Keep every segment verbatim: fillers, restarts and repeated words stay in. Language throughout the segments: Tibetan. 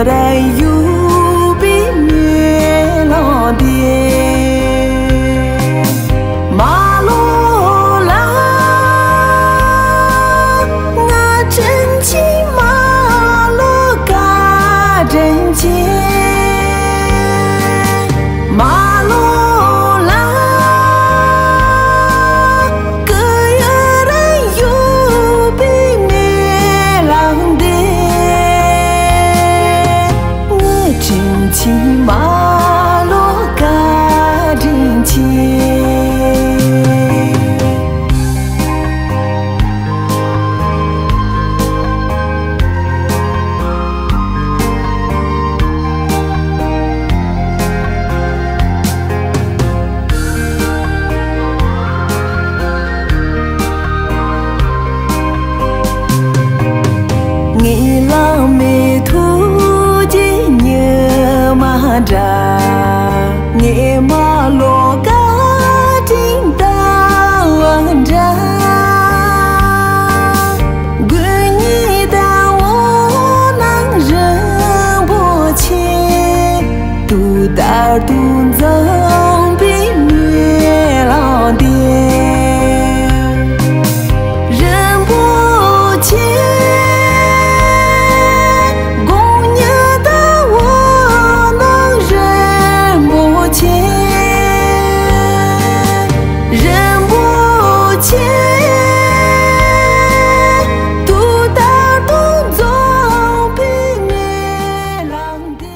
ར་ཡུ་པི་མེ་ལོང་དེ་མ་ལོ་ལ་ང་དྲིན་ཆེ། མ་ལོ་ཀ་དྲིན་ཆེ། མ་ལོ་ལ་ཀུ་ཡུ་ར་ཡུ་པི་མེ་ལོང་དེ་ང་དྲིན་ཆེ། མ་ལོ་ཀ་དྲིན་ཆེ། ངའི་བླ་མའི་ཐུགས་རྗེ་ཉི་མ་འདྲ། ངའི་མ་ལོ་བཀའ་དྲིན་ཟླ་བ་འདྲ། དགུན་ཉི་ཟླ་འོད་སྣང་རིན་པོ་ཆེ། དུས་ལྟར་དུ་འཛོམས་པའི་མེ་ལོང་དེ་རིན་པོ་ཆེ། དགུན་ཉི་ཟླ་འོད་སྣང་རིན་པོ་ཆེ། རིན་པོ་ཆེ། དུས་ལྟར་དུ་འཛོམས་པའི་མེ་ལོང་དེ།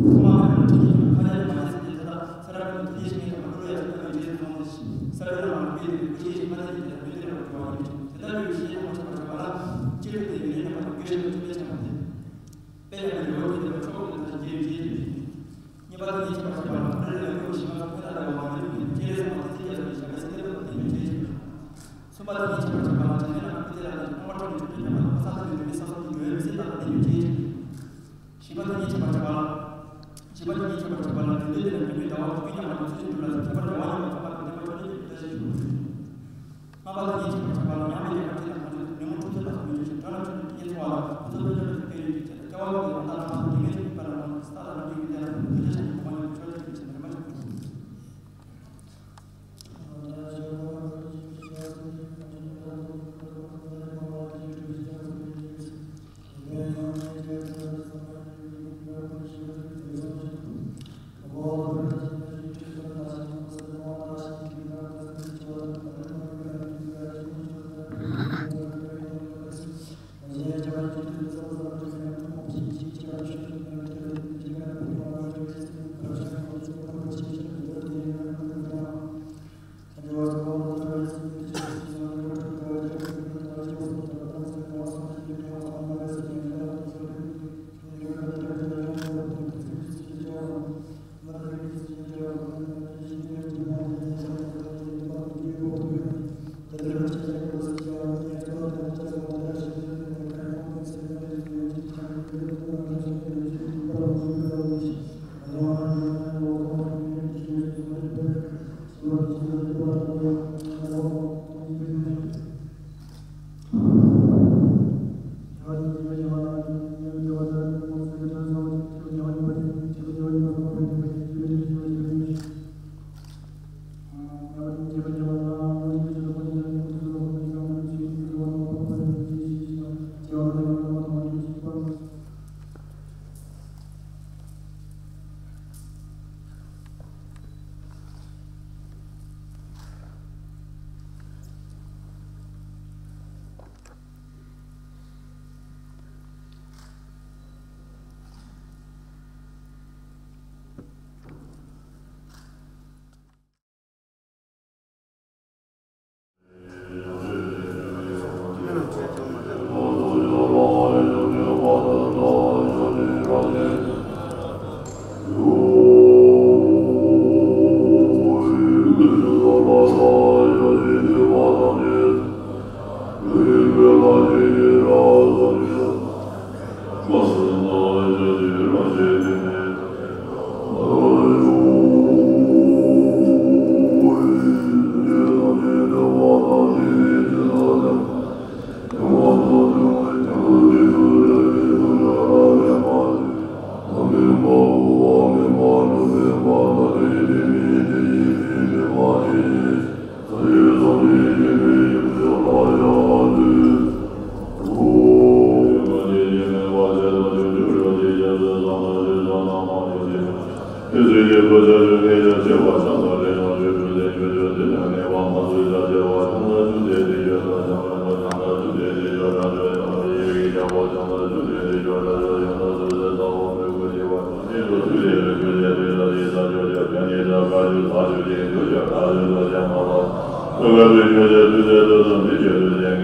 ཐོག་མ་མེད་པར་ཁྲིད་ཀྱི་ཁ་ལས་མ་ཡིན་ཟེར་ཏེ། ད་ལྟ་ས་ར་ཀུན་ཏུ་ཐུགས་རྗེ་ཆེན་མོའི་ཐོག་མ་ཀླུ་ཡ་ཆེན་པོའི་རྗེས་སུ་སོང་སྟེ། ས་ར་ཀུན་ལ་མ་འབད་དེ་སྐུ་ཆེན་ཞིང་ཁ་ལས་ཀྱི་རྗེས་སུ་མི་འདིར་བར་འགྲོ་བ་ཡིན། དེ་ལྟ་བུའི་ཞིང་ཐོག་མ་ཆེན་པོ་ཆེ་བ་ལ། སྤྱིར་དུ་དེ་ཡོན་ཏན་རྣམ་པ་དང་དགེ་སློང་ཆོས་འཕེལ་ཆེན་པོ་སྟེ། དཔལ་ཡང་ན་འབྲས་བུ་དེ་ལྟར་མཆོག་ཏུ་ཐུགས་རྗེ་ཆེན་པོ། གཉིས་པ་དེ་ཉིད་ཁྱད་པར་ཆེ་བ་ལ། ཕ་རོལ་ལས་འཁོར་བའི་ཞིང་ཁམས་ཀུན་ན་འདྲ་བ་མ་ཡིན་པའི་བསྐྱེད་རིམ་སོགས་ཐུགས་རྗེ་ཆེ་བའི་བྱ་བའི་སེམས་ལྡན་པ་དེ་ཉིད་ཆེ་ཆེ། གསུམ་པ་དེ་ཉིད་ཁྱད་པར་ཆེ་བ་ལ། བྱམས་པའི་རྣམ་པ་ཀུན་བདེ་ལ་ལྡན་ཅིང་། སྣང་བ་སྤྲོས་མེད་ཆོས་འཕེལ་སྙོམས་པ་དང་། ཕ་སངས་རྒྱས་ཀྱི་འདུན་པའི་ས་སོགས་ཀྱི་འགྲོ་བའི་སེམས་དང་དེ་ཉིད་ཆེ་ཆེ། བཞི་པ་དེ་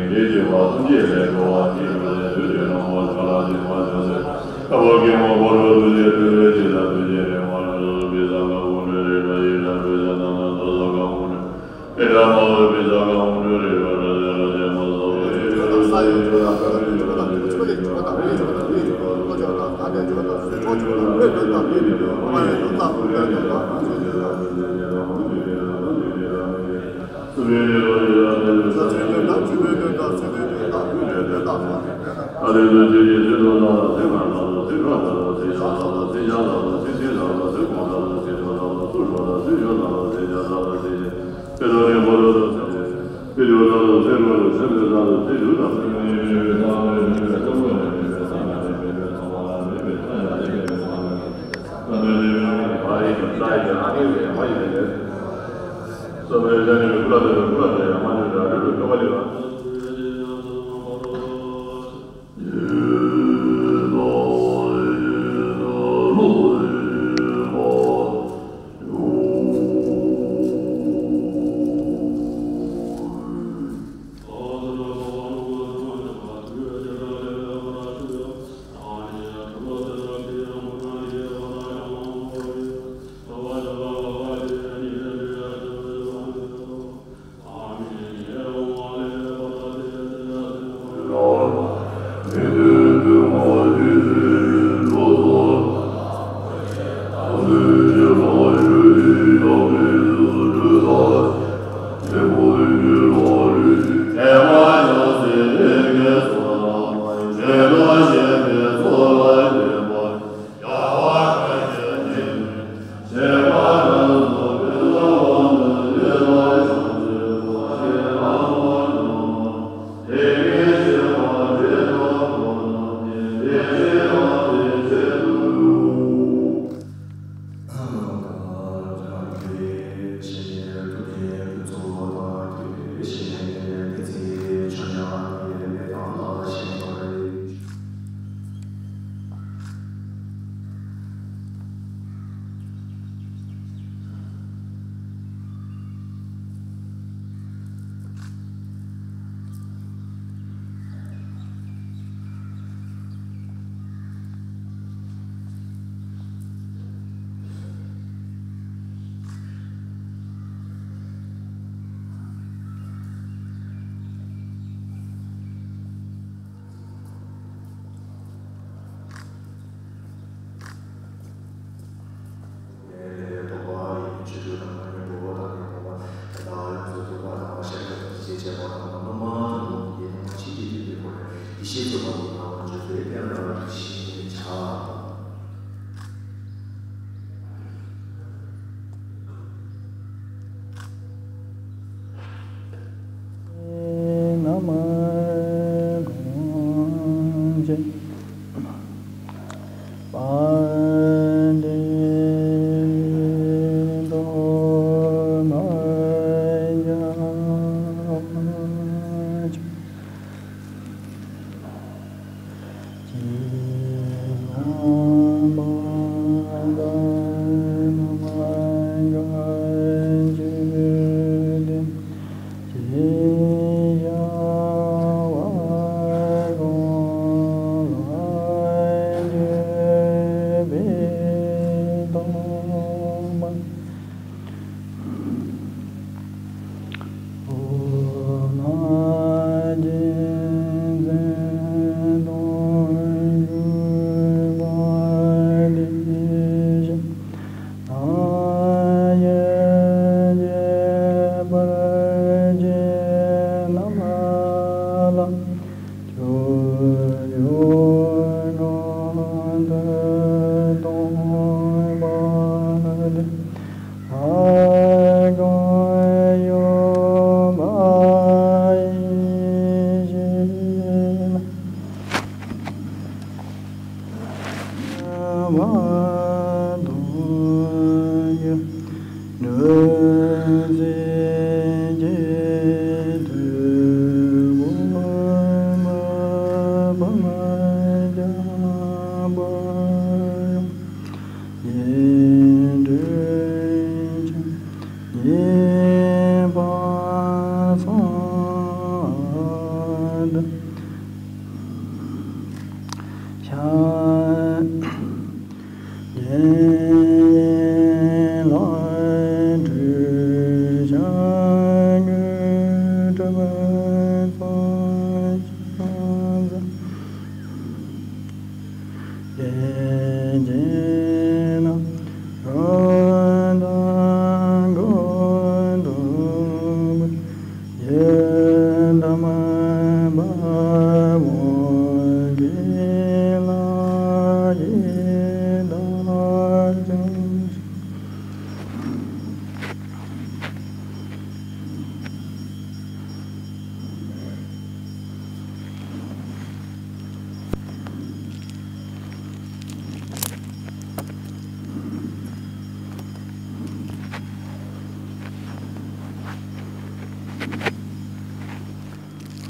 ཉིད་ཁྱད་པར་ཆེ་བ་ལ། བཞི་པ་དེ་ཉིད་ཁྱད་པར་ཆེ་བ་ལ། ཡོན་ཏན་དེ་ལ་འབྲལ་མེད་ཟླ་བ་དང་། དུས་མཉམ་པ་དང་། ཚུལ་བཞིན་སྒྲུབ་ལ་ཟེར། ཁྱད་པར་འབྲེལ་བ་མཉམ་པ་དང་། པ་དང་ལྡན་པ་ཆོས་ཉིད་ཀྱི་བཀྲ་ཤིས་ཤོག། ལྔ་པ་དེ་ཉིད་ཁྱད་པར་ཆེ་བ་ལ། མྱང་འདས་ཀྱི་བཀའ་དྲིན་དང་། གང་ཕྱིར་ཉོན་མོངས་འཁྲུལ་རྟོག་དང་ཟུང་འཇུག་ཅིང་། འགྲོ་རྣམས་ཆོས་ཉིད་ཀྱི་དབྱེར་མཚོ་བ་ལ། ཕུན་ཚོགས་དཔལ་འབྱོར་ལ་སོགས་སྐལ་ཡོད་ཀྱི་ཆེད། སྐལ་བ་ཀུན་ཏུ་ཡང་དག་བླངས་ཏེ། དེ་སྔའི་ཆོས་ཉིད་པ་ལ་སྨོན་ལམ་གྱིས། ས་དང་ལམ་གྱི་ཡོན་ཏན་ལ་ཕུལ། དེ་ལ་བྱང་ཆུབ་གོ་འཕང་མྱུར་ཐོབ་ཤོག་ཅེས་བྱས་ནས་རེ་མ་ཞུ།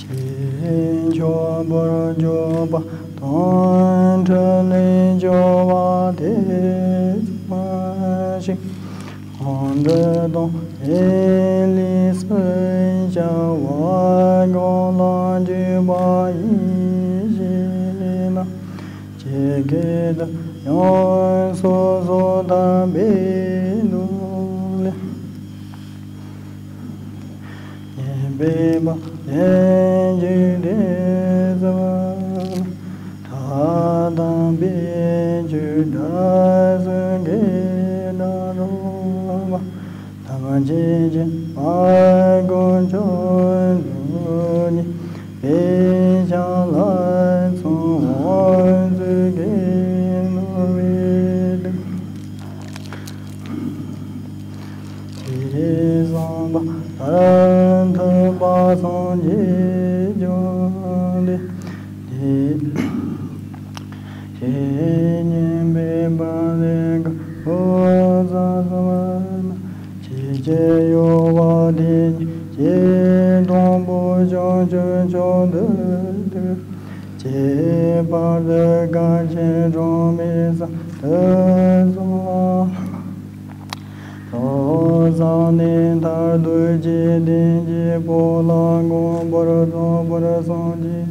དཀྱིལ་འཁྱོག་པོར་གྱུར་པ་དང་འཕྲིན་ལས་བྱུང་བ་དེ་ཙམ་ཞིག །ཁོང་ཁྲོ་དང་ཨེ་ལི་སུ་བྱ་བ་གང་ལ་འཇུག་པ་ཡིན་ཞེ་ན། ཇི་སྐད་དུ་ཡང་སོ་སོར་ཐར་པའི་ལུགས་ལས། ཉན་པའི་བ་ལན་གྱི་དེ་ཙམ་ལ། ཐ་དམ་པའི་ཆོས་སྒྲ་གསུང་གི་སྒྲ་སྒྲོགས་པ། ཐམས་ཅད་མཁྱེན་པ་དཀོན་མཆོག་གཟུགས་བརྙན་པའི་ཞལ་ལ་ཚངས་དབང་མཛོད་ཀྱིས་བསྣུན་པའི་དུས། དེ་བསམ་པ་ལྟར་ཐུབ་པ་སངས་རྒྱས་བྱུང་སྟེ། དེ། དེ་ཉིད་པའི་བར་ལས་ཀུན་ལྷུང་བཟེད་ཟིན་པ་ན། ཇི་སྐད་གཡོ་བ་དེ་ཉིད་ཀྱིས་དང་པོ་བྱང་ཆུབ་མཆོག་ཏུ་ཐུགས་བསྐྱེད། བར་དུ་གང་ཕྱིར་གྲངས་མེད་གསུམ་དུ་སོང་། ལྷུང་བཟེད་ནས་མཐར་ཐུག་རྗེས་དྲན་གྱི་བོགས་ལ་མགོན་པོར་རྫོགས་པར་སངས་རྒྱས།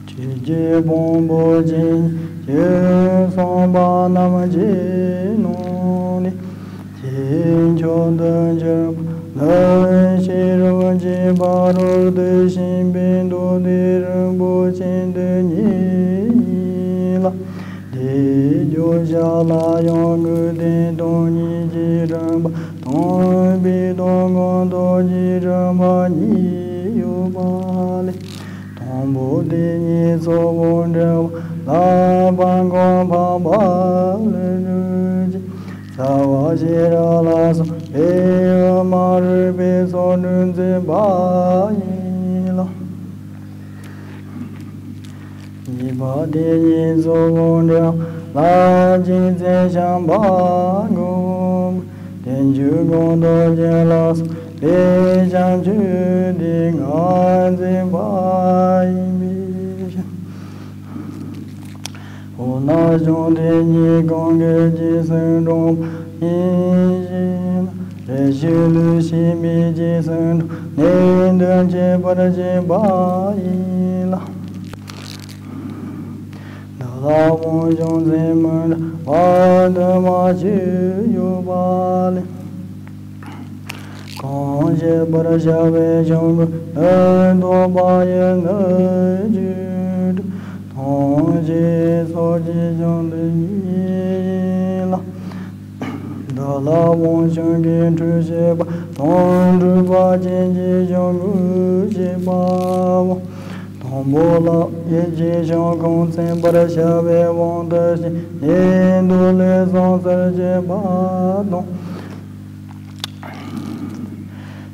ཆོས་ཀྱི་ཕུང་པོ་ཇི་སྙེད་ཅིག་གསུངས་པ་རྣམས་ཀྱི་ནང་ནས། དེའི་མཆོག་ཏུ་གྱུར་པ་ནི་ཤེས་རབ་ཀྱི་ཕ་རོལ་ཏུ་ཕྱིན་པའི་མདོ་སྡེ་རིན་པོ་ཆེ་འདི་ཉིད་ཡིན་ལ། དེའི་བརྗོད་བྱ་ལ་ཡང་དངོས་བསྟན་སྟོང་ཉིད་ཀྱི་རིམ་པ་དང་སྤྱི་དང་ཁོངས་གཏོགས་ཀྱི་རིམ་པ་གཉིས་ཡོད་པ་ལས། དང་པོ་དེ་ཉིད་གཙོ་བོ་འབྲེལ་བ་ལ་ཕར་འགོག་ཕར་འབབ་ལས་གྲུབ་ཅིང་། རྩ་བ་ཤེས་རབ་ལ་སོགས་པའི་དབུ་མ་རིགས་པའི་ཚོགས་དྲུག་འཛིན་པ་ཡིན་ལ། གཉིས་པ་དེ་ཉིད་གཙོ་བོ་འབྲེལ་བ་ལ་རྒྱུ་མཚན་བྱམས་པ་སྒོམ། བསྟན་བཅོས་སྒོམ་རྡོ་རྗེ་ལ་སོགས་པའི་བྱམས་ཆོས་སྡེ་ལྔ་འཛིན་པ་ཡིན་པའི་ཕྱིར། འོ་ན་གཞུང་དེ་ཉིད་གང་གི་རྗེས་སུ་འབྲངས་པ་ཡིན་ཞེ་ན། རེ་ཞིག་ལུགས་ཤེས་པའི་རྗེས་སུ་འབྲངས་ནས་འདི་འཆད་པར་བྱེད་པ་ཡིན་ལ། འདི་ལ་དབང་བྱུང་ཚུལ་མི་འདྲ་བ་དུ་མ་ཞིག་ཡོད་པ་ལས། གང་བཤད་པར་བྱ་བའི་བྱུང་དགོས་ནི་རྟོགས་པ་ཡི་ནི་རྒྱུ་དྲུག་ཐམས་ཅད་སོགས་ཀྱི་གཞུང་འདི་ཉིད་ཡིན་ལ། འདི་ལ་དབང་ཕྱུག་གི་འཁྲུལ་བཤད་པ་དང་སྒྲུབ་པ་ཅན་གྱི་གཞུང་དགུ་བཤད་པའོ། དང་པོ་ལ་ཡིད་ཀྱི་བྱང་ཁོང་ཚིམ་པར་བྱ་བའི་དབང་དུ་བྱས་ནས་མདོ་ལས་གསུངས་ཚུལ་བཤད་པ་དང་།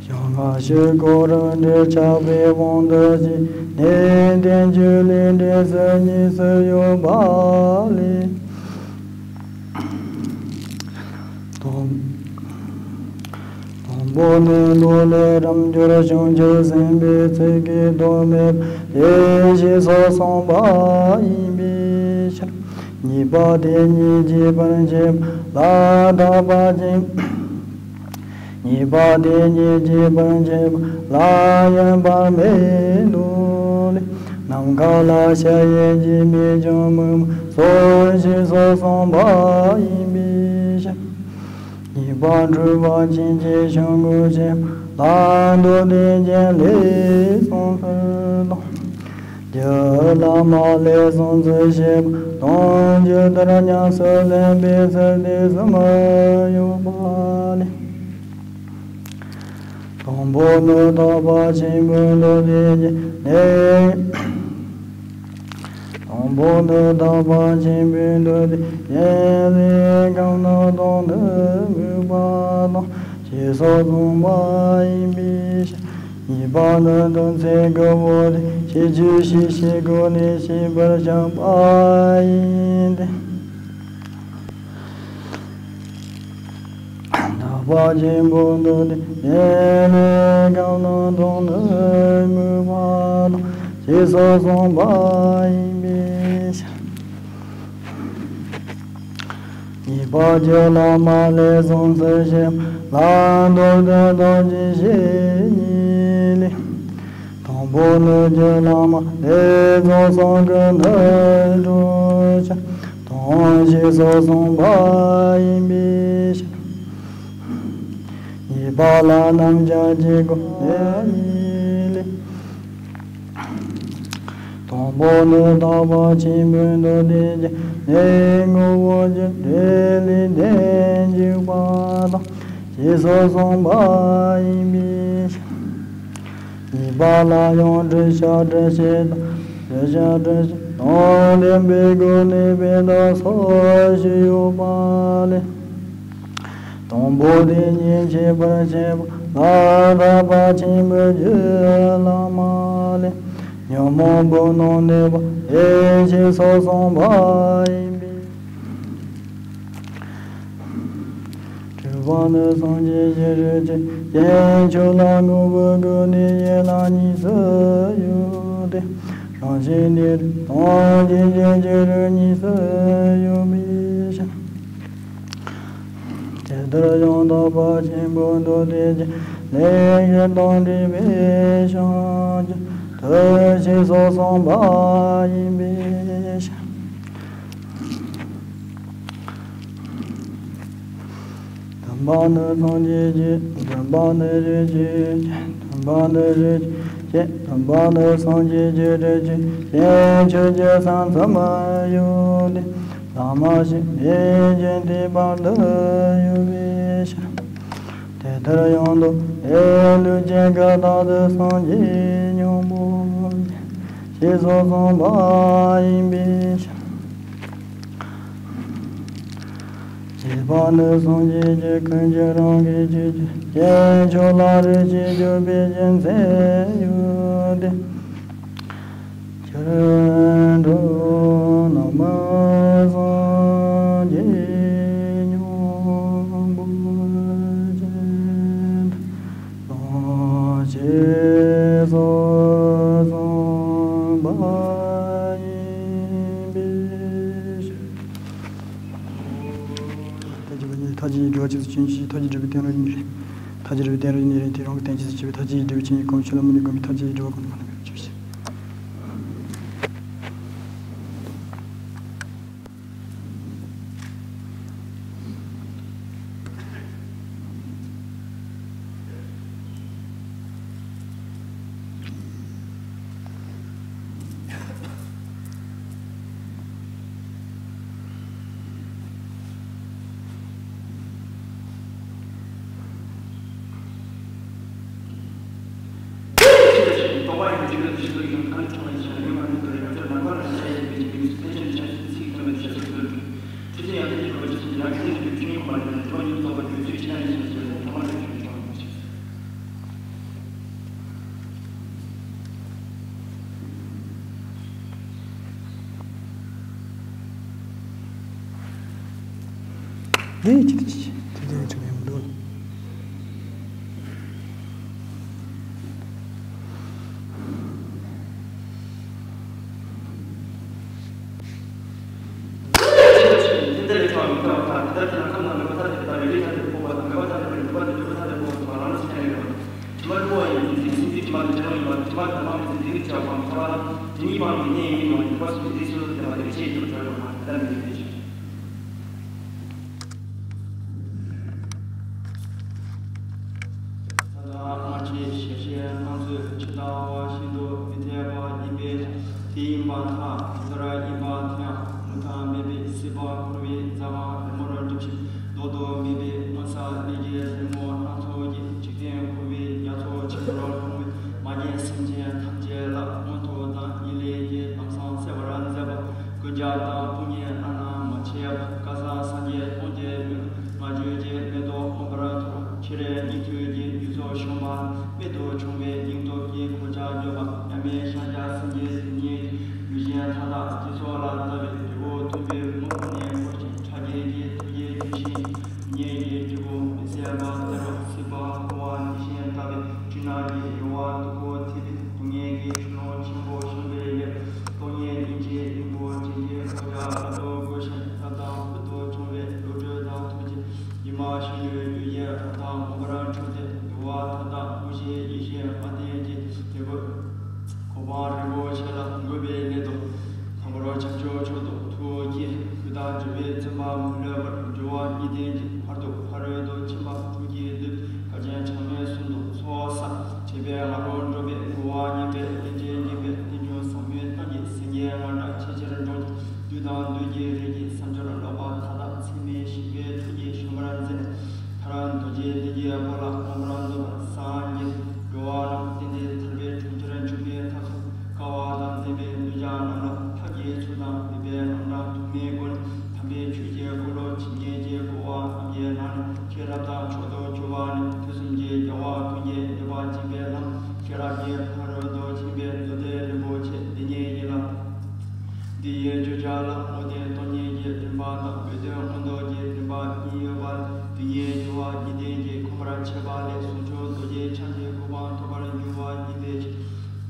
བྱང་སྔ་ཕྱི་གོ་རིམ་སྒྲིལ་ཁྱབ་པའི་དབང་དུ་བྱས་ནས་བསྟན་བཅོས་ལས་འབྲས་ཚུལ་གཉིས་སུ་ཡོད་པ་ལས། དང་དང་པོ་ནི་མདོ་ལས་རབ་འབྱོར་བྱང་ཆུབ་སེམས་དཔའི་ཚིག་གི་དོན་མེད་པ་དེ་ཞེས་སོགས་གསུངས་པ་ཡིན་པའི་ཕྱིར། གཉིས་པ་དེ་ཉིད་རྒྱས་པར་འབྱེད་པ་ལ་དག་པ་ཅན། གཉིས་པ་དེ་ཉིད་རྒྱས་པར་འབྱེད་པ་ལ་ཡོན་པར་མེད་མདོ་ལས། ནམ་མཁའ་ལ་ཞལ་གཡས་འགྱེད་མེད་ཀྱང་མུན་པ་སོགས་ཞེས་སོགས་གསུངས་པ་ཡིན་པའི་ཕྱིར། གཉིས་པ་འཁྲུལ་པ་ཅན་གྱི་ཆོས་མགོ་ཅན་ལ་མདོ་སྡེ་རྒྱན་ལས་གསུངས་ཚུལ་དང་། རྒྱུད་བླ་མ་ལས་གསུངས་ཚུལ་བཤད་པ་དང་རྒྱུད་ལྟར་ཉམས་སུ་ལེན་པའི་ཚུལ་དེ་གསུམ་ཡོད་པ་ལས། དང་པོ་ནི་དག་པ་ཆེན་པོའི་མདོ་སྡེ་རྒྱན་ལས། དང་པོ་ནི་དག་པ་ཆེན་པོའི་མདོ་སྡེ་རྒྱན་ལས། གང་རྣམས་དོན་དུ་དམིགས་པ་དང་ཞེས་སོགས་གསུངས་པ་ཡིན་པའི་ཕྱིར། གཉིས་པ་ནི་དོན་ཚན་དགུ་པོ་སྟེ་ཁྱད་ཆོས་ཤེས་བྱའི་སྒོ་ནས་ཤེས་པར་བྱ་བ་ཡིན་ཏེ། དག་པ་ཆེན་པོའི་མདོ་སྡེ་རྒྱན་ལས། གང་རྣམས་དོན་དུ་དམིགས་པ་དང་ཞེས་སོགས་གསུངས་པ་ཡིན་པའི་ཕྱིར། གཉིས་པ་རྒྱུད་བླ་མ་ལས་གསུངས་ཚུལ་བཤད་པ་ལ་མདོ་སྡེ་རྡོ་རྗེ་བཤེས་གཉེན་ལས། དང་པོ་ནི་རྒྱུད་བླ་མ་ལས་རྫོགས་སངས་རྒྱས་ནི་གྲོལ་ཕྱིར་དང་ཞེས་སོགས་གསུངས་པ་ཡིན་པའི་ཕྱིར། གཉིས་པ་ལ་རྣམ་གཞག་གི་སྒོ་ནས་ཡིན་ལས། དང་པོ་ནི་དག་པ་ཆེན་པོའི་མདོ་སྡེ་རྒྱན་ལས། ངོ་བོ་རྒྱུ་འབྲས་ལས་དོན་འཇུག་པ་དང་ཞེས་སོགས་གསུངས་པ་ཡིན་པའི་ཕྱིར། གཉིས་པ་ལ་ཡང་བྲི་བྱ་བྲི་བྱེད་དང་། བྲི་བྱ་བྲི་བྱེད་དང་ལྡན་པའི་སྒོ་ནས་དཔེ་དག་སོགས་བཞི་ཡོད་པ་ལས། དང་པོ་དེ་ཉིད་འཆད་པར་བྱེད་པ་ ལ་དག་པ་ཆེན་པོའི་རྒྱུད་བླ་མ་ལས། ཉོན་མོངས་པོ་རྣམས་གནས་པ་ཡེ་ཤེས་སོགས་གསུངས་པ་ཡིན་པས། དྲུག་པ་ནི་སངས་རྒྱས་ཀྱི་རིགས་ཀྱི་སྐྱེས་མཆོག་ལ་དངོས་པོའི་སྒོ་ནས་ཡན་ལག་གཉིས་སུ་ཡོད་དེ། རང་བཞིན་ནི་རང་བཞིན་གྱི་རྒྱུད་རིགས་གཉིས་སུ་ཡོད་པའི་ཕྱིར། དེ་ལྟར་ཡང་དག་པ་ཆེན་པོ་མདོ་སྡེ་རྒྱུད་ལས་བཞི་དང་འབྲེལ་བའི་བྱང་ཆུབ་ཐུགས་རྗེ་སོགས་གསུངས་པ་ཡིན་པའི་ཕྱིར། བདུན་པ་ནི་སངས་རྒྱས་ཀྱི། བདུན་པ་ནི་རིགས་ཀྱི་སྐྱེས། བདུན་པ་ནི་རིགས་ཀྱི་སྐྱེས། བདུན་པ་ནི་སངས་རྒྱས་ཀྱི་རིགས་ཀྱི་སྐྱེས་མཆོག་རྒྱུད་གསུམ་ཙམ་ཡོད་དེ། བླ་མ་ཞིག་མེད་ཅིང་དེའི་བར་དུ་ཡོད་པའི་ཕྱིར། དེ་ལྟར་ཡང་མདོ་སྡེ་ལུགས་ཀྱི་སྐབས་དག་ཏུ་སངས་རྒྱས་སྙིང་པོ་ཞེས་སོགས་གསུངས་པ་ཡིན་པའི་ཕྱིར། བཞི་པ་ནི་སངས་རྒྱས་ཀྱི་ཀུན་གྱི་རང་གི་རྒྱུད་ཀྱི་སྐྱེས་མཆོག་ལ་རིགས་ཀྱི་རྒྱུད་པའི་རྒྱུ་མཚན་ཡོད་དེ། སྤྱིར་འགྲོ་རྣམས་སངས་རྒྱས་སྙིང་པོ་ཅན་དུ། སངས་རྒྱས་སོགས་གསུངས་པ་ཡིན་པའི་ཕྱིར། མཐའ་བཞི་པ་ནི་མཐའ་བཞིའི་སྒྲིབ་པ་ཇི་སྲིད་ཆོད་ནས་ཞི་བའི་མཐའ་བཞིའི་སྒྲིབ་པའི་གཏན་རང་ཉིད་ནི་རེད། མཐའ་བཞིའི་སྒྲིབ་པའི་གཏན་རང་ཉིད་ནི་རེད། དེ་རང་གི་དོན་ཇི་སྲིད་ཆོད་པའི་མཐའ་བཞིའི་སྒྲིབ་པའི་ཆོས་ཉིད་གང་ཆོད་ལ་དམིགས་ནས་བསྒོམས་པའི་མཐའ་བཞིའི་སྒྲིབ་པ་གང་དུ་མ་ནུབ་པའི་ཆོས་ཤིག། ཡེ་ཅི་ཅི་དེ་དེ་ཅི་མི་འདུག། དྲི་མ་བསླུ་བ་ཡི་འཛིན་ཚིག་སུམ་ཅུ་དྲི་མ་དང་བྲལ་བ་ཡིན་པ། དྲི་མ་དང་མ་མི་འཛིན་འཛིན་གྱི་བྱ་བ་གང་ཐར་བ་དེ་ཉིད་སྤངས་པའི་གནས་ཡིན་ནོ། དྲི་མ་སུམ་ཅུ་རིགས་སུ་བསྟན་པ་དེ་ཆེས་མཐོ་དྲགས་ཡོད་པ་ལྟར་མི་འདུག་པའི་ཕྱིར། ད་ལྟ་ང་བཅས་ཞབས་ཕྱི་སྣང་ཚུལ་ཇི་ལྟ་བ་བཞིན་དུ་མི་འཐད་པ་ཡིན་པས། དེ་ཡིན་པར་ཐལ། དེ་ལྟར་ཡིན་པར་ཐལ། མུ་མཐའ་མེད་པའི་སྲིད་པ་འཁོར་བའི་འཛག་པ་རི་མོར་འགྲིབ་ཅིང་ལྡོག་ཏུ་མེད་པའི་སྔོན་བསགས་ལས་ཀྱི་རི་མོ་སྣ་ཚོགས་ཀྱིས་འཇིག་རྟེན་འཁོར་བའི་རྒྱ་མཚོ་ཆེན་པོར་ལྷུང་བའི་མ་རྒན་སེམས་ཅན་ཐམས་ཅད་ལ་མངོན་མཐོ་དང་ཉེར་ལེན་གྱི་ལམ་བཟང་གསལ་བར་མཛད་པ། ཀུན་ཁྱབ་དང་སྤུན་གཉེན་བླ་ན་མ་མཆིས་པ། བཀའ་གསང་སངས་རྒྱས་དབང་གི་མེ་ལོང་། ང་བཅས་ཀྱི་མེ་ཏོག་མངོན་པར་མཐོ་བ། ཁྱེད་རའི་སྙིང་ཐུབ་ཀྱི་རྒྱུད་ཚོགས་ཤོང་བ། རྨད་དུ་བྱུང་བའི་སྙིང་སྟོབས་ཀྱིས་གོ་ཆ་བརྗོད་པ། མཉམ་མེད་ཤཱཀྱ་སེང་གེ་དེ་ཉིད་ཀྱི་ཡུལ་ཅན་མཐའ་དག་སྤྱི་ཚོགས་ལ་ལྟ་བའི་འབྲས་བུ་མཐུན་པའི་དངོས་པོ་ནས་འཁོར་ཞིང་ཕྲ་རྒྱས་ཀྱི་ཐུགས་རྗེའི་ཡུལ་ཤིང་ཉེ་ཡི་སྐྱེ་བོ་མི་ཟད་པ་དར་བ་སྲིད་པ་འཁོར་བ་འདི་བཞིན་དག་པའི་སྤྲིན་ནག་གི་རི་བོ་སྟུག་པོ་འཐིབས་པའི་སྡུག་བསྔལ་གྱི་ཆུ་ཀླུང་ཆེན་པོ་བཤམས་པའི་ཡབ། སྟོང་ཉིད་སྙིང་རྗེའི་སྙིང་པོ་ཇི་སྙེད་འོད་ཀྱང་རབ་ཏུ་དགོད་ཅིང་རབ་དང་ཕུལ་དུ་བྱུང་བའི་བློ་གྲོས་དང་ཐུགས་རྗེ་ཉི་མ་བཞིན་དུ་ཡུལ་ཡིད་རང་དང་མངོན་པར་འཕྲོད་དེ་འདུལ་བ་མཐའ་དག་དངོས་གཞིའི་ཡེ་ཤེས་མ་བསྟན་གྱི་འབྲས་བུ། གོ་འཕང་རིན་པོ་ཆེ་ལ་འགོད་པའི་སླད་དུ། དང་པོར་བྱང་ཆུབ་མཆོག་ཏུ་ཐུགས་བསྐྱེད། དགུ་དང་འབྲེལ་བའི་བརྩོན་པ་མི་བསླུ་བར་སྦྱོར་བ་གཉིས་ལྡན་གྱི་བར་དུ་ཕ་རོལ་ཏུ་ཕྱིན་པ་དྲུག་གི་བསྡུས། དཀའ་ཆེན་གྲངས་མེད་གསུམ་དུ་ཚོགས་བསགས། དྲན་པས་ང་རོ་བསྒྲོན་པའི་གོ་བ་ཉན་པའི་རྟེན་ཅན་ཉན་པའི་རྟེན་འབྱུང་ཟབ་མོའི་གཏམ་གྱི་སེང་གེའི་རྔ་སྒྲ་ཆེས་ཆེར་སྒྲོག་ཅིང་བདུད་དང་བདུད་ཀྱི་རིས་ཀྱི་བསམ་སྦྱོར་ལོག་པ་མཐའ་དག་ཚད་མེད་ཞི་བའི་ཐུགས་ཀྱིས་བཤམས་པར་མཛད་ནས། ཐར་རྡོ་རྗེ་གླིང་གི་དབུ་ལ་མངོན་པར་འདུ་བར་སངས་རྒྱས། འགྲོ་བ་རྣམས་གཏན་བདེ་ཐར་པའི་གྲོང་ཁྱེར་འབྱུང་གནས་མཐའ་སོགས་དཀའ་བ་དང་ལྡན་པའི་གདུལ་བྱ་རྣམས་ལ་ཐབས་ཀྱི་ཚུལ་དང་མོས་པའི་རྣམ་གྲངས་དུ་མའི་སྒོ་ནས་དམ་པའི་ཆོས་ཀྱི་འཁོར་ལོ་ཇི་སྙེད་ཅིག་བསྐོར་བ་རྣམས་ཀྱི་ནང་ནས་ཁྱེད་རབ་དང་མཆོག་ཏུ་གྱུར་པ་ནི་དུས་གསུམ་གྱི་རྒྱལ་བ་ རོལ་དུ་ཕྱིན་པའི་མདོ་སྡེ་རིན་པོ་ཆེ་འདི་ཉིད་ཡིན་ལ། འདི་ཡི་བརྗོད་བྱ་ལ་དངོས་བསྟན་སྟོང་ཉིད་ཀྱི་རིམ་པ་དང་སྒོས་དོན་མངོན་རྟོགས་ཀྱི་རིམ་པ་གཉིས་ཡོད་པ། དེ་གཉིས་སྦྱོར་བ་གཉིས་ལྡན་གྱི་ཁོ་ནར་འཆད་པ་ལས་ཟུང་འཇུག་རྡོ་རྗེ་འཆང་གི་གོ་འཕང་ཐོབ་པར་འགྱུར་བ་ཡིན་པའི་ཕྱིར།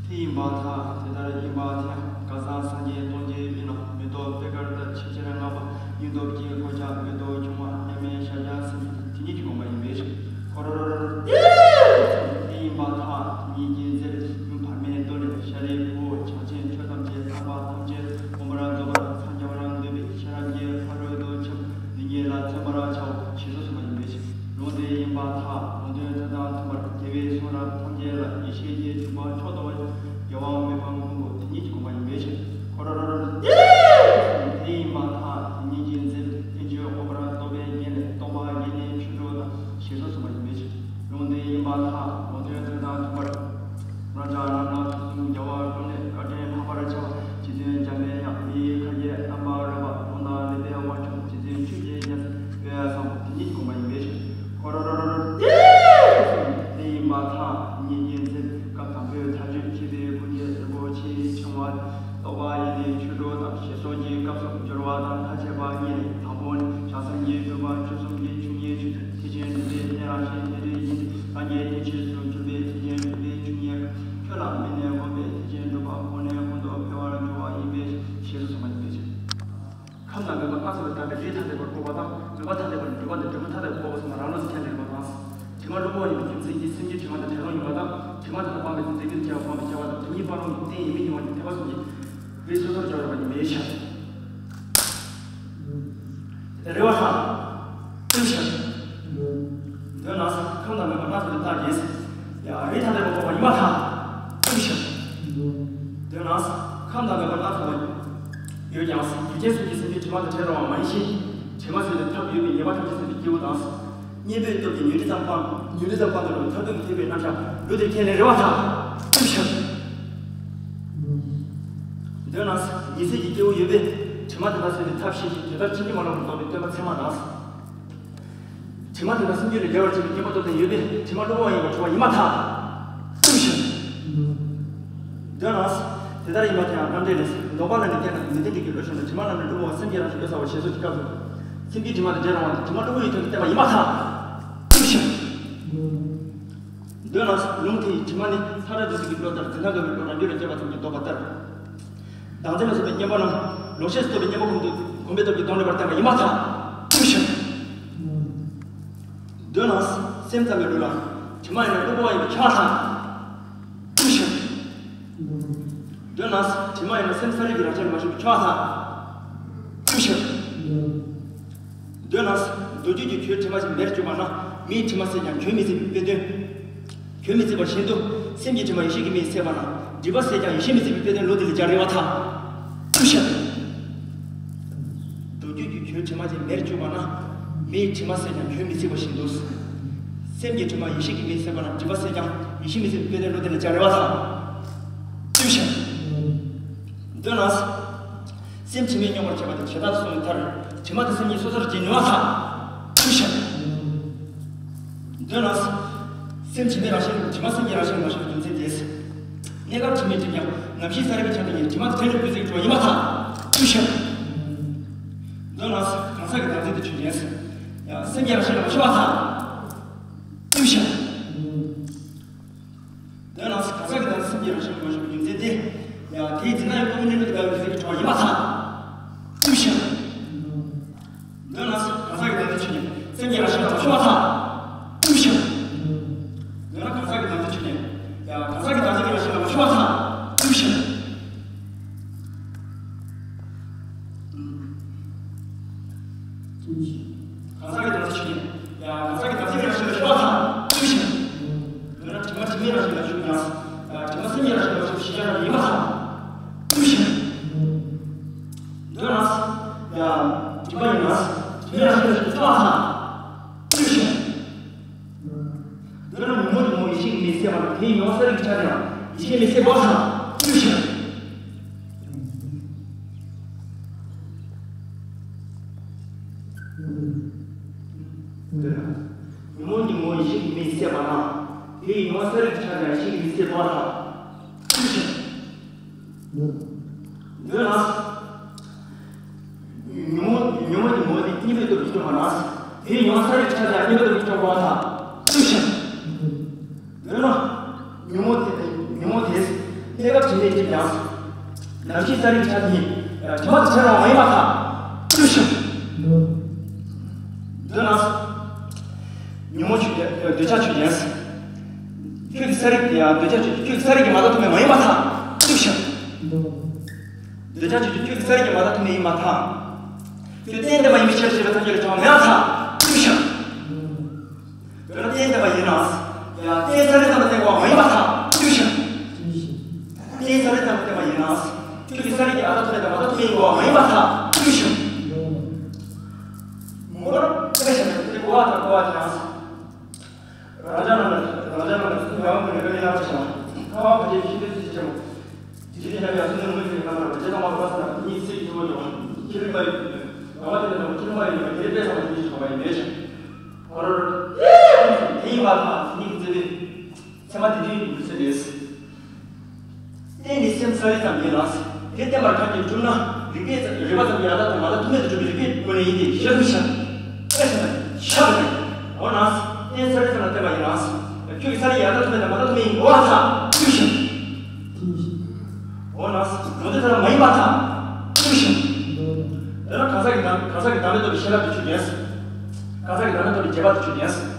དེ་ཡིན་པར་ཐལ། དེ་ལྟར་ཡིན་པར་ཐལ། གང་ཟག་སངས་རྒྱས་སྟོང་གི་དབུས་ན་མེ་ཏོག་པད་དཀར་ལྟར་ཆེས་ཆེར་མངའ་བ། སྙིང་སྟོབས་ཀྱི་གོ་ཆ་མེ་ཏོག་ཆུང་བ་མཉམ་མེད་ཤཱཀྱ་སེང་གེ་དེ་ཉིད་ཀྱི་དགོངས་པ་ཡིན་པའི་ཕྱིར། ཁོ་ར་ར་ར་ར། དེ་ཡིན་པར་ཐལ། དེ་ཉིད་ཀྱི་མཛད་པའི་ཡུམ་བར་མའི་མདོ་ལས། ཤཱ་རིའི་བུ་ཆགས་ཆེན་ཆོས་ཐམས་ཅད་དམ་པ་ཐམས་ཅད་མངོན་པར་རྫོགས་པར་འཚང་རྒྱ་བར་འདོད་པའི་ཤེས་རབ་ཀྱི་ཕ་རོལ་ཏུ་ཕྱིན་པ་འདི་ཉིད་ལ་བརྩོན་པར་བྱའོ་ཞེས་སོགས་གསུངས་པ་ཡིན་པའི་ཕྱིར། ལུང་དེ་ཡིན་པར་ཐལ། ལུང་དོན་དོན་དམ་མཐུན་པར་རྒྱལ་བའི་གསུང་རབ་ཐམས་ཅད་ལ་ཡེ་ཤེས་ཀྱི་འབྱུང་པོ་མཆོག་ཏུ་རྒྱལ་བ་མི་ཕམ་མགོན་པོ་དེ་ཉིད་ཀྱི་དགོངས་པ་ཡིན་པའི་ཕྱིར། ཁོ་ར་ར་ར་ར། དེ་ཡིན་པར་ཐལ། དེ་ཉིད་ཀྱི་མཛད་པའི་བསྟན་བཅོས་མངོན་པར་རྟོགས་པའི་རྒྱན་ལས། རྟོག་པ་ཡེ་ནས་ཆོས་དྲུག་དང་ཞེས་སོགས་གསུངས་པ་ཡིན་པའི་ཕྱིར། ལུང་དེ་ཡིན་པར་ཐལ། ལུང་དོན་དོན་དམ་མཐུན་པར། རང་ཅག་རྣམས་ལ་དུས་གསུམ་རྒྱལ་བ་ཀུན་ལས་བཀའ་དྲིན་ལྷག་པར་ཆེ་བ་རྗེ་བཙུན་འཇམ་དཔལ་དབྱངས། མི་ཡི་ཁ་རྒྱན་རྣམ་པར་རོལ་པ། ལུང་དང་ལེགས་པའི་དབང་ཕྱུག་རྗེ་བཙུན་ཆོས་ཀྱི་རྒྱལ་མཚན་དཔལ་བཟང་པོ་དེ་ཉིད་ཀྱི་དགོངས་པ་ཡིན་པའི་ཕྱིར། ཁོ་ར་ར་ར་ར། དེ་ཡིན་པར་ཐལ། དེ་ཉིད་ཀྱི་མཛད་པའི་སྐབས་དང་པོའི་མཐའ་དཔྱོད་ཆེ་བའི་ཀུན་མཁྱེན་རིན་པོ་ཆེའི་ཕྲེང་བ། རྟོག་པ་ཡེ་ནས་ཆོས་དྲུག་དང་ཞེས་སོགས་ཀྱི་སྐབས་སུ་སྦྱོར་བ་དང་མཐའ་དཔྱད་པ་གཉིས་ལས། དང་པོ་ནི་བྱང་སེམས་ཀྱི་སྒྲུབ་པ་ཆོས་གསུམ་གྱི་ཆོས་ཉིད་ཆོས་ཅན། ཐེག་ཆེན་སྒྲུབ་པའི་རྟེན་རང་བཞིན་རྟེན་འབྲེལ་ཡིན་ཏེ། རང་རྒྱལ་རྟེན་ཅན་སུ་གྱུར་པའི་ཐེག་ཆེན་སྒྲུབ་པའི་ཆོས་ཉིད་ཁྱོད་ལ་དམིགས་ནས་བསྒོམས་པས་ཐེག་ཆེན་སྒྲུབ་པ་ཁོ་ནའི་ཀུན་ཏུ་འཕེལ་བར་འགྱུར་བ་ཡིན་པའི་ཕྱིར་ཞེས་སོགས་གསུངས་པ་ཡིན་པའི་ཕྱིར། ཁམས་དང་མོས་པ་སྣ་ཚོགས་ལས་བརྟགས་པའི་རིགས་ཐ་དད་པར་འགོག་པ་དང་། མོས་པ་ཐ་དད་པ་ནི་སྒྲིབ་པ་དང་འབྲས་བུ་ཐ་དད་པར་འགོག་པ་སོགས་ལ་རང་ལུགས་སུ་ཁས་ལེན་པ་དང་། དྲི་མ་བླུན་པོ་ཡིན་པའི་རྒྱུ་མཚན་གྱིས་སེམས་ཀྱི་དྲི་མ་དང་བྲལ་ལོང་ཡིན་པ་དང་། དྲི་མ་དེ་དག་སྤངས་པའི་ཚེ་རྫས་རྒྱུ་དང་བཅས་པ་སྤངས་པའི་ཁྱབ་པ་དང་། དེ་ཉིད་སྤང་རུང་གི་རྟེན་ཡིན་མིན་གཉིས་པ་ནི་ཐེག་པ་གསུམ་གྱི་རིགས་སོ་སོར་སྦྱར་བ་ཡིན་པའི་ཕྱིར། རེ་བ་དང་། ཀུན་ཤེས། འདོད་ན་ཁམས་དང་མོས་པ་སྣ་ཚོགས་ལས་བརྟགས་ཀྱི། ཡ་རིགས་ཐ་དད་པར་འགོག་པ་ཡིན་པར་ཐལ། ཀུན་ཤེས། འདོད་ན་ཁམས་དང་མོས་པ་སྣ་ཚོགས་ཡོད་ཀྱང་། རྒྱུ་རྐྱེན་གསུམ་གྱིས་སེམས་ཅན་དྲི་མ་དང་བྲལ་རུང་བ་མ་ཡིན་ཕྱིར། དྲི་མ་ཟད་པའི་ཐབས་ཡོད་པའི་ཉེས་པ་ཐམས་ཅད་ཟད་པའི་སྐྱེས་བུ་དང་། གཉེན་པོའི་སྟོབས་ཀྱིས་ཉོན་སྒྲིབ་ཙམ་སྤངས། ཉོན་སྒྲིབ་ཙམ་སྤངས་ཏེ་རུང་མཐར་ཐུག་གི་ཐེག་པའི་རྣམ་གཞག་ལུགས་དེར་ཁས་ལེན་རེ་བ་དང་། ཀུན་ཤེས། འདོད་ན་ཉེས་ཟད་ཀྱི་སྐྱེ་བོ་ཡོད་པས། དྲི་མ་དེ་དག་ཟད་པའི་ཐབས་ཤེས་ཤིང་། དེ་ལྟར་ཕྱིན་ཅི་མ་ལོག་པར་རྟོགས་པའི་སྟོན་པ་ཚད་མ་དང་། དྲི་མ་དེ་དག་སེམས་རྒྱུད་ལས་བརྒལ་བར་བྱེད་པའི་སྐྱེས་བུ་སྟོབས་ལྡན་ཡོད་པས། དྲི་མ་བླུན་པོ་ཡིན་པར་གྲུབ་པ་ཡིན་པར་ཐལ། ཀུན་ཤེས། འདོད་ན། དེ་ལྟར་ཡིན་པར་ཐལ། རྣམ་འགྲེལ་ལས། འདོད་པ་ལ་ནི་སྐྱེས་ན་མི་ལྡན་འབྲས་ཀྱི་བློ་ཞེ་ན། དྲི་མ་རྣམས་ནི་བླུན་པོའང་སེམས་ཀྱི་རང་བཞིན་ཡོད་ས་བ་ཞེས་སོགས་ཀྱི་སྐབས་སུ། སེམས་ཀྱི་དྲི་མ་དང་བྲལ་རུང་བ་དེ་དྲི་མ་བླུན་པོ་ཡིན་ཐབས་ཀྱིས་བསྟན་པ་ཡིན་པར་ཐལ། ཀུན་ཤེས། འདོད་ན། ལུང་དེ་ཡི་དྲི་མ་ནི་ལྷ་རབ་ཏུ་གསལ་གྱི་བློ་ལྟར་འཛིན་སྟངས་དགའ་བའི་བློ་རང་རྒྱུད་ལ་སྐྱེས་པ་ཙམ་གྱིས་བཟློག་པ་ལྟར། བདག་འཛིན་ལ་སོགས་པའི་གཉེན་པོ་རྣམས་ལོག་ཤེས་སུ་རྟོག་པའི་གཉེན་པོ་ཀུན་ཏུ་བསྒོམས་པའི་སྟོབས་ཀྱིས་སྟོང་ལེན་པར་བསྟན་པ་ཡིན་པར་ཐལ། ཀུན་ཤེས། འདོད་ན་སེམས་ཙམ་པའི་ལུགས་ལ་དྲི་མ་ཡིན་ན་བླུན་པོ་བ་ཡིན་པས་ཁྱབ་པར་ཐལ། ཀུན་ཤེས། འདོད་ན་དྲི་མ་ཡིན་ན་སེམས་ས་རིག་གི་རང་བཞིན་ལ་མ་ཞུགས་པས་ཁྱབ་པར་ཐལ། ཀུན་ཤེས། འདོད་ན། མདོ་རྒྱུད་ཀྱི་ཁྱོད་དྲི་མ་ཅན་མེར་གྱུར་པ་ན། མེའི་དྲི་མ་བསལ་ཀྱང་ཁྱོད་མི་བསད་པའི་དཔེ་དོན། ཁྱོད་མི་བསད་པ་བཞིན་དུ། སེམས་ཀྱི་དྲི་མ་ཡེ་ཤེས་ཀྱི་མེས་བསད་པ་ན། སྒྲིབ་པ་བསལ་ཀྱང་ཡེ་ཤེས་མི་བསད་པའི་དཔེ་དོན་ལུགས་འདི་ལ་སྦྱར་རེ་བ་དང་། ཀུན་ཤེས། མདོ་རྒྱུད་ཀྱི་ཁྱོད་དྲི་མ་ཅན་མེར་གྱུར་པ་ན། མེའི་དྲི་མ་བསལ་ཀྱང་ཁྱོད་མི་བསད་པ་བཞིན་དུ། སེམས་ཀྱི་དྲི་མ་ཡེ་ཤེས་ཀྱི་མེས་བསད་པ་ན། སྒྲིབ་པ་བསལ་ཀྱང་ཡེ་ཤེས་མི་བསད་པའི་དཔེ་དོན་ལུགས་འདི་ལ་སྦྱར་རེ་བ་དང་། ཀུན་ཤེས། འདོད་ན། སེམས་དྲི་མས་སྙོམས་པར་བྱེད་པ་དེ་བྱེ་བྲག་ཏུ་སོང་བའི་མཐར། དྲི་མ་དེ་སེམས་ཉིད་སོ་སོར་བྱེད་ནུས་པར་ཐལ། ཀུན་ཤེས། འདོད་ན། སེམས་དྲི་མའི་རང་བཞིན་དྲི་མ་སེམས་ཀྱི་རང་བཞིན་མ་ཞུགས་རྒྱུ་མཚན་དེས། གནས་སྐབས་དྲི་མས་བསྒྲིབས་ཀྱང་ནམ་ཞིག་ས་རིག་པའི་ཆ་དེ་ཉིད་དྲི་མ་དེ་བྲལ་འགྲོ་རྒྱུ་ཟེར་གྱི་འགྲོ་བ་ཡིན་པར་ཐལ། ཀུན་ཤེས། འདོད་ན། གང་ཟག་གི་བདག་འཛིན་དེ་ཆོས་ཅན། ཡང་སེམས་ཀྱི་རང་བཞིན་ལ་མ་ཞུགས་པར་ཐལ། ཀུན་ཤེས། འདོད་ན་གང་ཟག་གི་བདག་འཛིན་སེམས་ཀྱི་རང་བཞིན་ལ་མ་ཞུགས་པའི་རྒྱུ་མཚན་དེ། ཡང་དེའི་འཛིན་སྟངས་ཡང་ཀུན་ནས་ཀུན་ཏུ་དགའ་བའི་རྒྱུ་མཚན་གྱིས་གྲུབ་པ་ཡིན་པར་ཐལ། ཀུན་ཤེས། འདོད་ན་གང་ཟག་གི་བདག་འཛིན་ཆོས་ཉིད་སེམས་ཀྱི་རང་བཞིན་ལ་མ་ཞུགས་པར་ཐལ། ཀུན་ཤེས། འདོད་ན་གང་ཟག་གི་བདག་འཛིན་ཆོས་ཉིད། ཡང་གང་ཟག་གི་བདག་འཛིན་གྱི་རང་བཞིན་ལ་མ་ཞུགས་པར་ཐལ། ཀུན་ཤེས། གང་ཟག་གི་བདག་འཛིན་ཆོས་ཉིད། ཡང་གང་ཟག་གི་བདག་འཛིན་གྱི་རང་བཞིན་ལ་ཞུགས་པར་ཐལ། ཀུན་ཤེས། འདོད་ན་དྲི་མ་དྲི་མའི་རང་བཞིན་ལ་ཞུགས་ཀྱང་། ཡང་དྲི་མ་སེམས་ཀྱི་རང་བཞིན་ལ་ཞུགས་པའི་ཕྱིར་ཡང་ཡིན་པར་ཐལ། ཀུན་ཤེས། འདོད་ན། ཡང་དྲི་མ་ཡིན་ན། དྲི་མའི་རང་བཞིན་ལ་ཞུགས་པར་ཐལ། ཀུན་ཤེས། འདོད་ན་ཉོན་མོངས་ཀྱི་ངོ་བོ་ཡེ་ཤེས་ཀྱི་མེས་བསད་པ་ན། དེའི་མྱོང་བ་ས་རིག་གི་ཆ་དེ་ཡང་ཡེ་ཤེས་མེས་བསད་པར་ཐལ། ཀུན་ཤེས། འདོད་ན། ཉོན་མོངས་ཀྱི་ངོ་བོ་ཡེ་ཤེས་ཀྱི་མེས་བསད་པ་ན། དེའི་མྱོང་བ་ས་རིག་གི་ཆ་དེ་ཡང་ཡེ་ཤེས་ཀྱི་མེས་བསད་པར་ཐལ། འདོད་ན། ཉོན་མོངས་ཉོན་མོངས་ཀྱི་ངོ་བོ་དེ་གཉིས་པོའི་སྟོབས་ཀྱིས་སྐྱོང་བ་ན། དེའི་ཡང་ས་རིག་ཆ་དེ་ཡང་གཉིས་པོའི་སྟོབས་ཀྱིས་སྐྱོང་བ་དང་གཅིག་བཞིན། འདོད་ན། ཉོན་མོངས་དེ་ཉོན་མོངས་དེས་གནས་སྐབས་དྲན་པས་བསྒྲིབས་ཀྱང་། ནམ་ཞིག་ས་རིག་ཆ་དེ་ཉིད་དྲན་པ་དང་བྲལ་བ་མ་ཡིན་པར་ཐལ། གཅིག་བཞིན། འདོད་ན། ཉོན་མོངས་ཆོས་ཅན། འདོད་ཆགས་ཆོས་ཅན། ཁྱོད་ཀྱི་ས་རིག་དེ་ཡང་འདོད་ཆགས་ཆོས་ཅན། ཁྱོད་ཀྱི་ས་རིག་གིས་མ་བརྡ་ཐོབ་ནས་མ་ཡིན་པར་ཐལ། གཅིག་བཞིན། འདོད་ཆགས་ཆོས་ཅན། ཁྱོད་ཀྱི་ས་རིག་གིས་མ་བརྡ་ཐོབ་ནས་ཡིན་པར་ཐལ། ཁྱོད་རྟེན་བདེན་པ་ཡིན་པའི་ཕྱིར་ཞེས་པའི་ཐམས་ཅད་ལ་བྱ་བ་མེད་པར་ཐལ། གཅིག་བཞིན། འདོད་ན་རྟེན་བདེན་པ་ཡིན་ན། ཡང་རྟེན་ས་རིག་ཙམ་ལ་བརྟེན་པ་མ་ཡིན་པར་ཐལ། གཅིག་བཞིན། རྟེན་ས་རིག་ཙམ་ལ་བརྟེན་པ་ཡིན་ན། ཁྱོད་ཀྱི་ས་རིག་གིས་བརྡ་ཐོབ་ནས་དང་མ་བརྡ་ཐོབ་ནས་ཡིན་པ་མ་ཡིན་པར་ཐལ། གཅིག་བཞིན། མོ་རང་དེ་བཞིན་དེ་གོ་བ་དང་གོ་བ་དང་། རང་ཅག་རྣམས་ལ་རང་ཅག་རྣམས་ལ་ཡང་མི་འདྲ་བའི་ལམ་ཞིག་ཁ་བ་བུ་ཆེ་ཤིན་ཏུ་ཆེ་ཆེ་མོ། དེ་ནས་ཡང་ཡང་སེམས་ནི་མི་ཤེས་ཁ་ལ་རྗེ་དང་མ་བ་ས་ན་གཉིས་སྲིད་ཀྱི་ཐུ་བ་འགྲོ་བ་ཁྱི་རིག་པ་ཡོད། ངོ་བ་དེ་ལ་ཁྱི་རིག་པ་ཡོད་པ་དེ་རིག་པའི་ས་མ་དེ་ཞིག་གོ་བ་ཡིན་མེད་ཅིང་། ཨོ་རོ་རོ། དེ་ཡིན་པ་དང་དེ་ཉིད་ཀྱི་མཛད་པའི་ཚད་མ་དེ་དུས་ཡིན་ཟེར་ཏེ། རྟེན་ནི་སེམས་ས་རིག་ཙམ་ཡིན་ལ། དེ་བརྟེན་པར་གང་གིས་གྲུབ་ན། རིག་པའི་རིག་པ་ཙམ་གྱིས་ཡང་དག་ཏུ་མ་བརྡ་ཐོབ་མེད་དུ་གྲུབ་པའི་རིག་པའི་སྒོ་ནས་ཡིན་ཏེ་ཞེས་སུ་བཤད། ཨེ་ཤ་ན་ཤ་བ་ནི། འོ་ན། རྟེན་ས་རིག་ཙམ་ལ་བརྟེན་པ་ཡིན་ལ། ཁྱོད་ཀྱི་ས་རིག་ཡང་དག་ཐོབ་མེད་དང་མ་བརྡ་ཐོབ་མེད་ཡིན་གོ་བ་ཐལ། ཅི་ཞིག་འོ་ན། ལོ་དེ་ལྟར་མ་ཡིན་པར་ཐལ། ཅི་ཞིག་དེ་ལ་གང་ཟག་གི་གང་གང་ཟག་གི་བདག་མེད་རྟོགས་པའི་ཤེས་རབ་ཏུ་ཆོས་ཅན། གང་ཟག་གི་བདག་མེད་རྟོགས་པའི་རྗེས་དཔག་ཏུ་ཆོས་ཅན།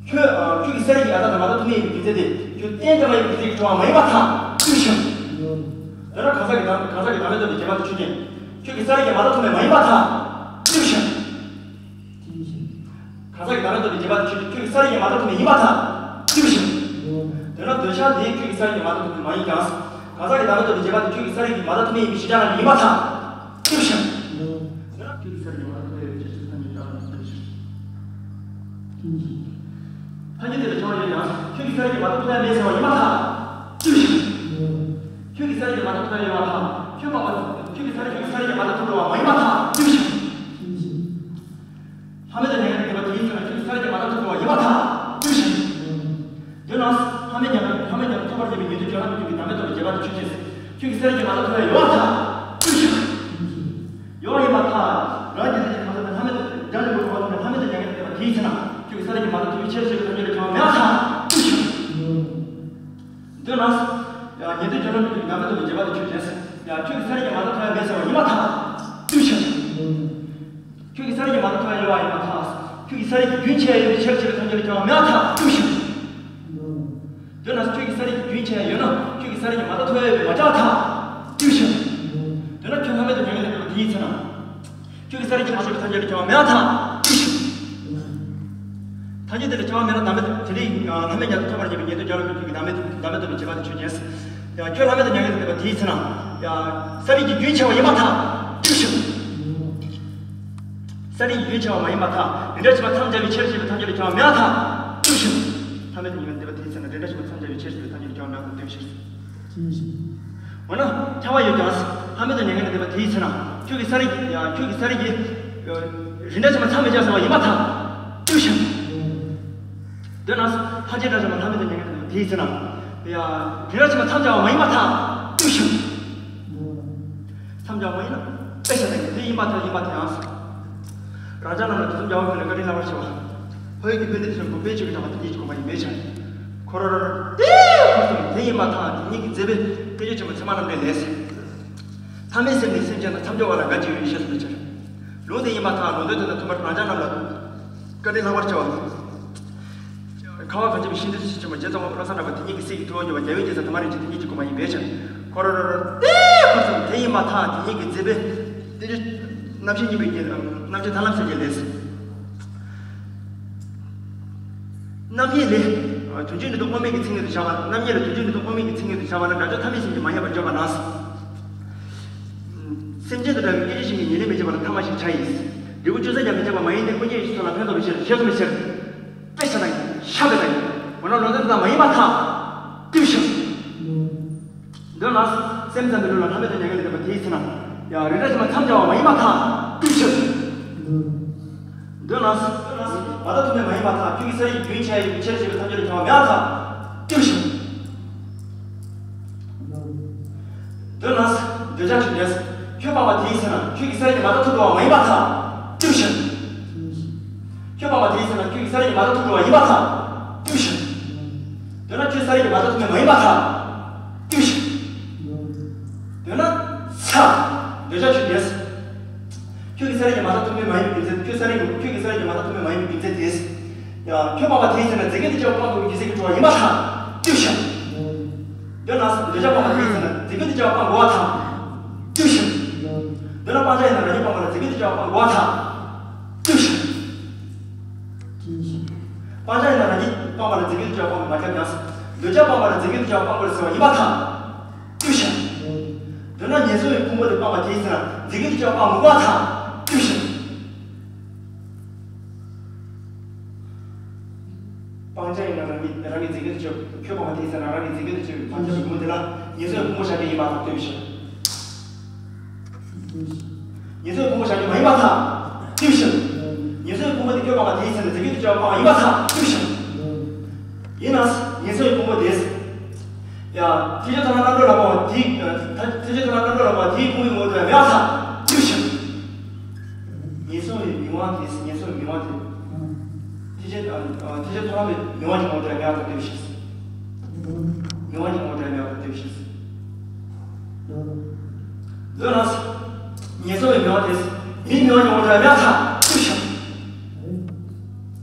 ཁྱོད་ཁྱོད་ཀྱི་ས་རིག་གི་ཡང་དག་ཏུ་མ་བརྡ་ཐོབ་མེད་ཡིན་པའི་རྒྱུ་མཚན་དེ་ཁྱོད་རྟེན་བདེན་པ་ཡིན་པའི་རྒྱུ་མཚན་གྱིས་གྲུབ་པ་མ་ཡིན་པར་ཐལ། ཅི་ཞིག་དེ་ལ་གང་ཟག་གི་བདག་གང་ཟག་གི་བདག་མེད་རྟོགས་པའི་རྗེས་དཔག་ཏུ་ཆོས་ཅན། ཁྱོད་ཀྱི་ས་རིག་གིས་མ་བརྡ་ཐོབ་ནས་མ་ཡིན་པར་ཐལ། ཅི་ཞིག་གང་ཟག་གི་བདག་མེད་རྟོགས་པའི་རྗེས་དཔག་ཏུ་ཆོས་ཅན། ཁྱོད་ཀྱི་ས་རིག་གིས་མ་བརྡ་ཐོབ་ནས་ཡིན་པར་ཐལ། ཅི་ཞིག་དེ་ལ་འདོད་ཆགས་དེ་ཁྱོད་ཀྱི་ས་རིག་གིས་མ་བརྡ་ཐོབ་ནས་མ་ཡིན་ཀྱང་། གང་ཟག་གི་བདག་མེད་རྟོགས་པའི་རྗེས་དཔག་ཏུ་ཁྱོད་ཀྱི་ས་རིག་གིས་མ་བརྡ་ཐོབ་ནས་ཡིན་པའི་ཕྱིར་ཆ་ལ་ཡིན་པར་ཐལ། ཅི་ཞིག་ཁྱོད་ཀྱི་ས་རིག་གིས་མ་བརྡ་ཐོབ་ཡོད་པའི་ཕྱིར་ཐ་སྙད་བྱ་བ་ནི་ཅི་ཞིག་ཐ་སྙད་དེ་ལ་བྱ་བ་ཡོད་ཀྱང་ཁྱོད་ཀྱི་ས་རིག་གིས་མ་བརྡ་ཐོབ་ཡ་མེད་ཟེར་བ་ཡིན་པར་ཐལ། ཅི་ཞིག་ཁྱོད་ཀྱི་ས་རིག་གིས་མ་བརྡ་ཐོབ་ཡ་ཡོད་པར་ཐལ། ཁྱོད་མ་པ་ཁྱོད་ཀྱི་ས་རིག་ཁྱོད་ཀྱི་ས་རིག་གིས་མ་བརྡ་ཐོབ་འགྲོ་བ་མ་ཡིན་པར་ཐལ། ཅི་ཞིག་ལྷག་མེད་དང་མྱ་ངན་ལས་འདས་པ་དེའི་ཚེ་ན་ཁྱོད་ཀྱི་ས་རིག་གིས་མ་བརྡ་ཐོབ་འགྲོ་བ་ཡིན་པར་ཐལ། ཅི་ཞིག་དེ་ན་ལྷག་མེད་མྱ་ངན་ལྷག་མེད་མྱ་ངན་ཐོབ་པར་བྱེད་པའི་ཉན་ཐོས་བཅོམ་ལྡན་འདས་ཀྱི་བདག་མེད་རྟོགས་པའི་རྗེས་དཔག་ཏུ་ཆོས་ཅན། ཁྱོད་ཀྱི་ས་རིག་གིས་མ་བརྡ་ཐོབ་ཡ་ཡོད་པར་ཐལ། ཅི་ཞིག་ཡོད་པ་ཡིན་པར་ཐལ། རང་རྒྱལ་ལ་ཁྱེད་ཀྱི་གང་ཟག་དེ་ལྷག་མེད་དུ་རྒྱ་ལས་འགྲོ་བ་དང་ལྷག་མེད་དུ་མྱ་ངན་ལས་འདས་པ་དེའི་ཚེ་ན་ཁྱོད་ཀྱི་ས་རིག་གིས་མ་བརྡ་ཐོབ་པའི་ཕྱིར་ཞེས་པའི་ཐ་སྙད་ལ་བྱ་བ་མེད་པར་ཐལ། ཅི་ཞིག་འདོད་ན། ཉན་ཐོས་བཅོམ་ལྡན་འདས་ཀྱི་བདག་མེད་རྟོགས་པའི་རྗེས་དཔག་ཏུ་ཆོས་ཅན། ཁྱོད་ཀྱི་ས་རིག་གིས་མ་བརྡ་ཐོབ་ཡ་མེད་ཟེར་བ་ཡིན་པར་ཐལ། ཅི་ཞིག་ཁྱོད་ཀྱི་ས་རིག་གིས་མ་བརྡ་ཐོབ་ཡ་ཡོད་པ་ཡིན་པར་ཐལ། ཁྱོད་ཀྱི་ས་རིག་གིས་རྒྱུན་ཆད་ཡོད་པའི་ཕྱིར་ཞེས་པའི་ཐ་སྙད་ལ་བྱ་བ་མེད་པར་ཐལ། ཅི་ཞིག་འདོད་ན་ཁྱོད་ཀྱི་ས་རིག་གིས་རྒྱུན་ཆད་ཡོད་ན་ཁྱོད་ཀྱི་ས་རིག་གིས་མ་བརྡ་ཐོབ་ཡོད་པའི་མ་བྱ་བར་ཐལ། ཅི་ཞིག་འདོད་ན་ཁྱོད་ལྷག་མེད་དུ་མྱ་ངན་ལས་འདས་པ་དེའི་ཚེ་ན། ཁྱོད་ཀྱི་ས་རིག་གིས་མ་བྱས་པའི་ཐ་སྙད་ལ་བྱ་བ་མེད་པར་ཐལ། ཅི་ཞིག་ཐ་སྙད་དེ་ལ་བྱ་བ་མེད་ན་བདག་མེད་དེ་ལས་ལྷག་མེད་ཉིད་དུ་ཐོབ་པར་བྱེད་པའི་ཉན་ཐོས་བརྒྱ་ལ་ཁྱོད་ཀྱི་བདག་མེད་བདག་མེད་རྟོགས་པའི་རྗེས་དཔག་ཏུ་ཆོས་ཅན། ཡང་ཁྱོད་ལྷག་མེད་དུ་མྱ་ངན་ལས་འདས་པ་དེའི་ཚེ་ན། ཡང་ས་རིག་གིས་རྒྱུན་ཆད་པ་ཡིན་པར་ཐལ། ཅི་ཞིག་ས་རིག་རྒྱུན་ཆད་པ་མ་ཡིན་པར་ཐལ། རིགས་འདྲ་ཞེས་པ་མཚམས་སྦྱར་བའི་ཕྱིར་ཞེས་པའི་ཐ་སྙད་ལ་བྱ་བ་མེད་པར་ཐལ། ཅི་ཞིག་ཐ་མལ་དུ་ཉིད་ལ་འདས་པ་དེའི་ཚེ་ན་རིགས་འདྲ་ཞེས་པ་མཚམས་སྦྱར་བའི་ཕྱིར་ཞེས་པའི་ཐ་སྙད་ལ་བྱ་བ་མེད་པར་ཐལ། ཅི་ཞིག་འོ་ན་ཁྱབ་པ་ཡོད་ཀྱང་ཐ་མལ་དུ་མྱ་ངན་ལས་འདས་པ་དེའི་ཚེ་ན་ཁྱོད་ཀྱི་ས་རིག་ཡ་ཁྱོད་ཀྱི་ས་རིག་གིས་རིགས་འདྲ་ཞེས་པ་མཚམས་མི་སྦྱར་ཟེར་བ་ཡིན་པར་ཐལ། ཅི་ཞིག་འདོད་ན་ལྷན་སྐྱེས་འདྲ་ཞེས་པ་ཐ་མལ་དུ་མྱ་ངན་ལས་འདས་པ་དེའི་ཚེ་ན་ཡ་རིགས་འདྲ་ཞེས་པ་མཚམས་སྦྱར་བ་མ་ཡིན་པར་ཐལ། ཅི་ཞིག་མཚམས་སྦྱར་བ་ཡིན་ན། དཔེ་བཞག་ན་དེ་ཡིན་པར་ཐལ། ཡིན་པར་ཐལ་ཡང་། རང་ཅག་རྣམས་ལ་དུས་གསུམ་རྒྱལ་བ་ཀུན་ལས་བཀའ་དྲིན་བླང་བར་བྱ་བ། ཕ་རོལ་གྱི་དཔེ་འདི་དང་མགོན་པོའི་ཆོས་ཀྱི་གྲགས་པ་དེ་ཉིད་ཀྱི་དགོངས་པ་ཡིན་པའི་ཕྱིར། འཁོར་བར་དེ་ཕུན་སུམ་དེ་ཡིན་པར་ཐལ། དེ་ཉིད་ཀྱི་མཛད་པའི་བསྟན་བཅོས་ཆེན་པོ་ཚད་མ་རྣམ་འགྲེལ་ལས། ཐ་མལ་སེམས་ནི་སེམས་ཅན་དང་མཚམས་སྦྱོར་བ་ལ་དགའ་བྱེད་ཡོད་ཞེས་གསུངས་པའི་ཕྱིར། ལུང་དེ་ཡིན་པར་ཐལ། ལུང་དོན་དེ་དང་མཐུན་པར་རང་ཅག་རྣམས་ལ་བཀའ་དྲིན་བླང་བར་བྱ་བ། ཁ་བ་གངས་ཅན་པའི་ཤིན་ཏུ་ཆེ་ཆེན་པོ་རྗེ་ཙོང་ཁ་པ་བློ་བཟང་གྲགས་པ་དེ་ཉིད་ཀྱི་སྲས་ཀྱི་ཐུ་བོ་སྨྱོ་བ་རྒྱལ་བའི་རྒྱལ་མཚན་དྷརྨ་རིན་ཆེན་དེ་ཉིད་ཀྱི་དགོངས་པ་ཡིན་པའི་ཕྱིར། འཁོར་བར་དེ་ཕུན་སུམ་དེ་ཡིན་པར་ཐལ། དེ་ཉིད་ཀྱི་མཛད་པའི་བསྟན་བཅོས་རྣམ་བཤད་སྙིང་པོའི་རྣམ་བཤད་ཐར་ལམ་གསལ་བྱེད་ལས། རྣམ་དབྱེ་ལས། དོན་བྱེད་ནུས་སྟོབས་དབང་མེད་ཀྱི་མཚན་ཉིད་དུ་བཞག་པ། རྣམ་དབྱེ་ལ་དོན་བྱེད་ནུས་སྟོབས་དབང་མེད་ཀྱི་མཚན་ཉིད་དུ་བཞག་པ་ན་དགག་བྱ་ཐ་མལ་སེམས་ཀྱིས་མ་ཡིན་པར་བརྗོད་པ་ན། སེམས་ཅན་དང་འདྲ་བའི་སྐད་ཅིག་གཞན་གྱི་ཉེར་ལེན་མི་བྱེད་པ་ལ་ཐ་མལ་ཞེས་བྱ་ཡིས། འབྲས་བུ་ཅུང་ཟད་ཀྱང་མི་བྱེད་པ་མ་ཡིན་ཏེ། ཀུན་མཁྱེན་ཡེ་ཤེས་མཚོན་ལ་ཕན་འདོགས་པའི་ཕྱིར་ཞེས་གསུངས་པའི་ཕྱིར། དཔེ་བཞག་ན་ཤ་བའི་ལྟ་ཡིན། འོ་ན་ལུང་དོན་དེ་དག་མ་ཡིན་པར་ཐལ། ཏིབ་ཞིག་འདོད་ན། སེམས་ཙམ་པའི་ལུགས་ལ་ལྷག་མེད་དུ་མྱ་ངན་ལས་འདས་པ་དེའི་ཚེ་ན། ཡང་རིགས་འདྲ་ཞེས་པ་མཚམས་སྦྱར་བ་མ་ཡིན་པར་ཐལ། ཏིབ་ཞིག་འདོད་ན། མ་བརྡ་ཐོབ་ནས་མ་ཡིན་པར་ཐལ། ཁྱོད་ཀྱི་ས་རིག་རྒྱུན་ཆད་ཡོད་པའི་ཕྱིར་ཞེས་པའི་ཐམས་ཅད་ལ་བྱ་བ་མེད་པར་ཐལ། ཏིབ་ཞིག་འདོད་ན། འདོད་ཆགས་ཆོས་ཅན། ཁྱོད་སྤངས་པ་དེའི་ཚེ་ན་ཁྱོད་ཀྱིས་ས་ཡི་གེ་མ་བཏགས་ཐུབ་འགྲོ་བ་མ་ཡིན་པར་ཐལ། ཏུ་ཞིག་ཁྱོད་སྤངས་པ་དེའི་ཚེ་ན་ཁྱོད་ཀྱིས་ས་ཡི་གེ་མ་བཏགས་ཐུབ་འགྲོ་བ་ཡིན་པར་ཐལ། ཏུ་ཞིག་འདོད་ན་ཁྱོད་ས་ཡི་གེ་མ་བཏགས་ཐུབ་མིན་མ་ཡིན་པར་ཐལ། ཏུ་ཞིག་འདོད་ན། ཚ། འདོད་ཆགས་ཆོས་ཅན། ཁྱོད་ཀྱིས་ས་ཡི་གེ་མ་བཏགས་ཐུབ་མིན་མ་ཡིན་པའི་རྒྱུ་མཚན། ཁྱོད་ས་ཡི་གེ་ཁྱོད་ཀྱིས་ས་ཡི་གེ་མ་བཏགས་ཐུབ་མིན་མ་ཡིན་པའི་རྒྱུ་མཚན་དེས། ཡ། ཁྱོད་སྤངས་པ་དེའི་ཚེ་ན་རྫས་ཀུན་ཏུ་སྐྱེ་བ་སྤང་དགོས་པའི་རྒྱུ་མཚན་གྱིས་གྲུབ་པ་ཡིན་པར་ཐལ། ཏུ་ཞིག་འདོད་ན། འདོད་ཆགས་སྤངས་པ་དེའི་ཚེ་ན་རྫས་ཀུན་ཏུ་སྐྱེ་བ་སྤང་དགོས་པར་ཐལ། ཏུ་ཞིག་འདོད་ན་སྤང་བྱ་ཡིན་ན་རང་ཉིད་སྤངས་པ་ལ་རྫས་ཀུན་ཏུ་སྐྱེ་བ་སྤང་དགོས་པར་ཐལ། ཏུ་ཞིག་སྤང་བྱ་ཡིན་ན་རང་ཉིད་སྤངས་པ་ལ་རྫས་ཀུན་ཏུ་སྐྱེ་བ་སྤང་དགོས་མ་ཁྱབ་ཀྱང་། འདོད་ཆགས་སྤངས་པ་ལ་རྫས་ཀུན་ཏུ་སྐྱེ་བ་སྤང་དགོས་ཟེར་བ་ཡིན་པར་ཐལ། ཏུ་ཞིག་འདོད་ན་ངན་སོང་གི་ཕུང་པོ་དེ་སྤངས་པ་དེའི་ཚེ་ན་རྫས་ཀུན་ཏུ་སྐྱེ་བ་སྤང་དགོས་པར་ཐལ། ཏུ་ཞིག་སྤང་བྱ་ཡིན་ན་རང་གི་རང་གི་རྫས་ཀུན་ཏུ་སྐྱེ་བ། ཁྱོད་སྤངས་པ་དེའི་ཚེ་ན་རང་གི་རྫས་ཀུན་ཏུ་སྐྱེ་བའི་སྤང་བྱ་ཡིན་པ་དེ་ལ་ངན་སོང་གི་ཕུང་པོ་བཞག་རྒྱུ་ཡིན་པར་ཐལ། ཏུ་ཞིག་ངན་སོང་གི་ཕུང་པོ་བཞག་རྒྱུ་མ་ཡིན་པར་ཐལ། ཏུ་ཞིག་ངན་སོང་གི་ཕུང་པོ་དེ་ཁྱོད་སྤངས་པ་དེའི་ཚེ་ན་རྫས་ཀུན་ཏུ་སྐྱེ་བ་སྤངས་པ་ཡིན་པར་ཐལ། ཏུ་ཞིག་ཡིན་ན། ངན་སོང་གི་ཕུང་པོ་དེས། ཡ། ཐེག་ཆེན་མཐོང་ལམ་རྣམ་གྲོལ་ལ་སྤངས་པ་དེའི། ཐེག་ཆེན་མཐོང་ལམ་རྣམ་གྲོལ་ལ་སྤངས་པ་དེའི་ཕུང་པོའི་ངོ་བོར་གྲུབ་པ་མེད་པར་ཐལ། ཏུ་ཞིག་ངན་སོང་བའི་མིང་དབང་དེས། ངན་སོང་བའི་མིང་དབང་དེ། ཐེག་ཆེན། ཐེག་ཆེན་མཐོང་ལམ་པའི་མིང་དབང་གྱི་ངོ་བོར་གྲུབ་པ་མེད་པར་ཐལ། ཏུ་ཞིག་མིང་དབང་གྱི་ངོ་བོར་གྲུབ་པ་མེད་པར་ཐལ། ཏུ་ཞིག་འདོད་ན། ངན་སོང་བའི་མིང་དབང་དེས། མིའི་མིང་དབང་གྱི་ངོ་བོར་གྲུབ་པ་མེད་པར་ཐལ། ཏུ་ཞིག་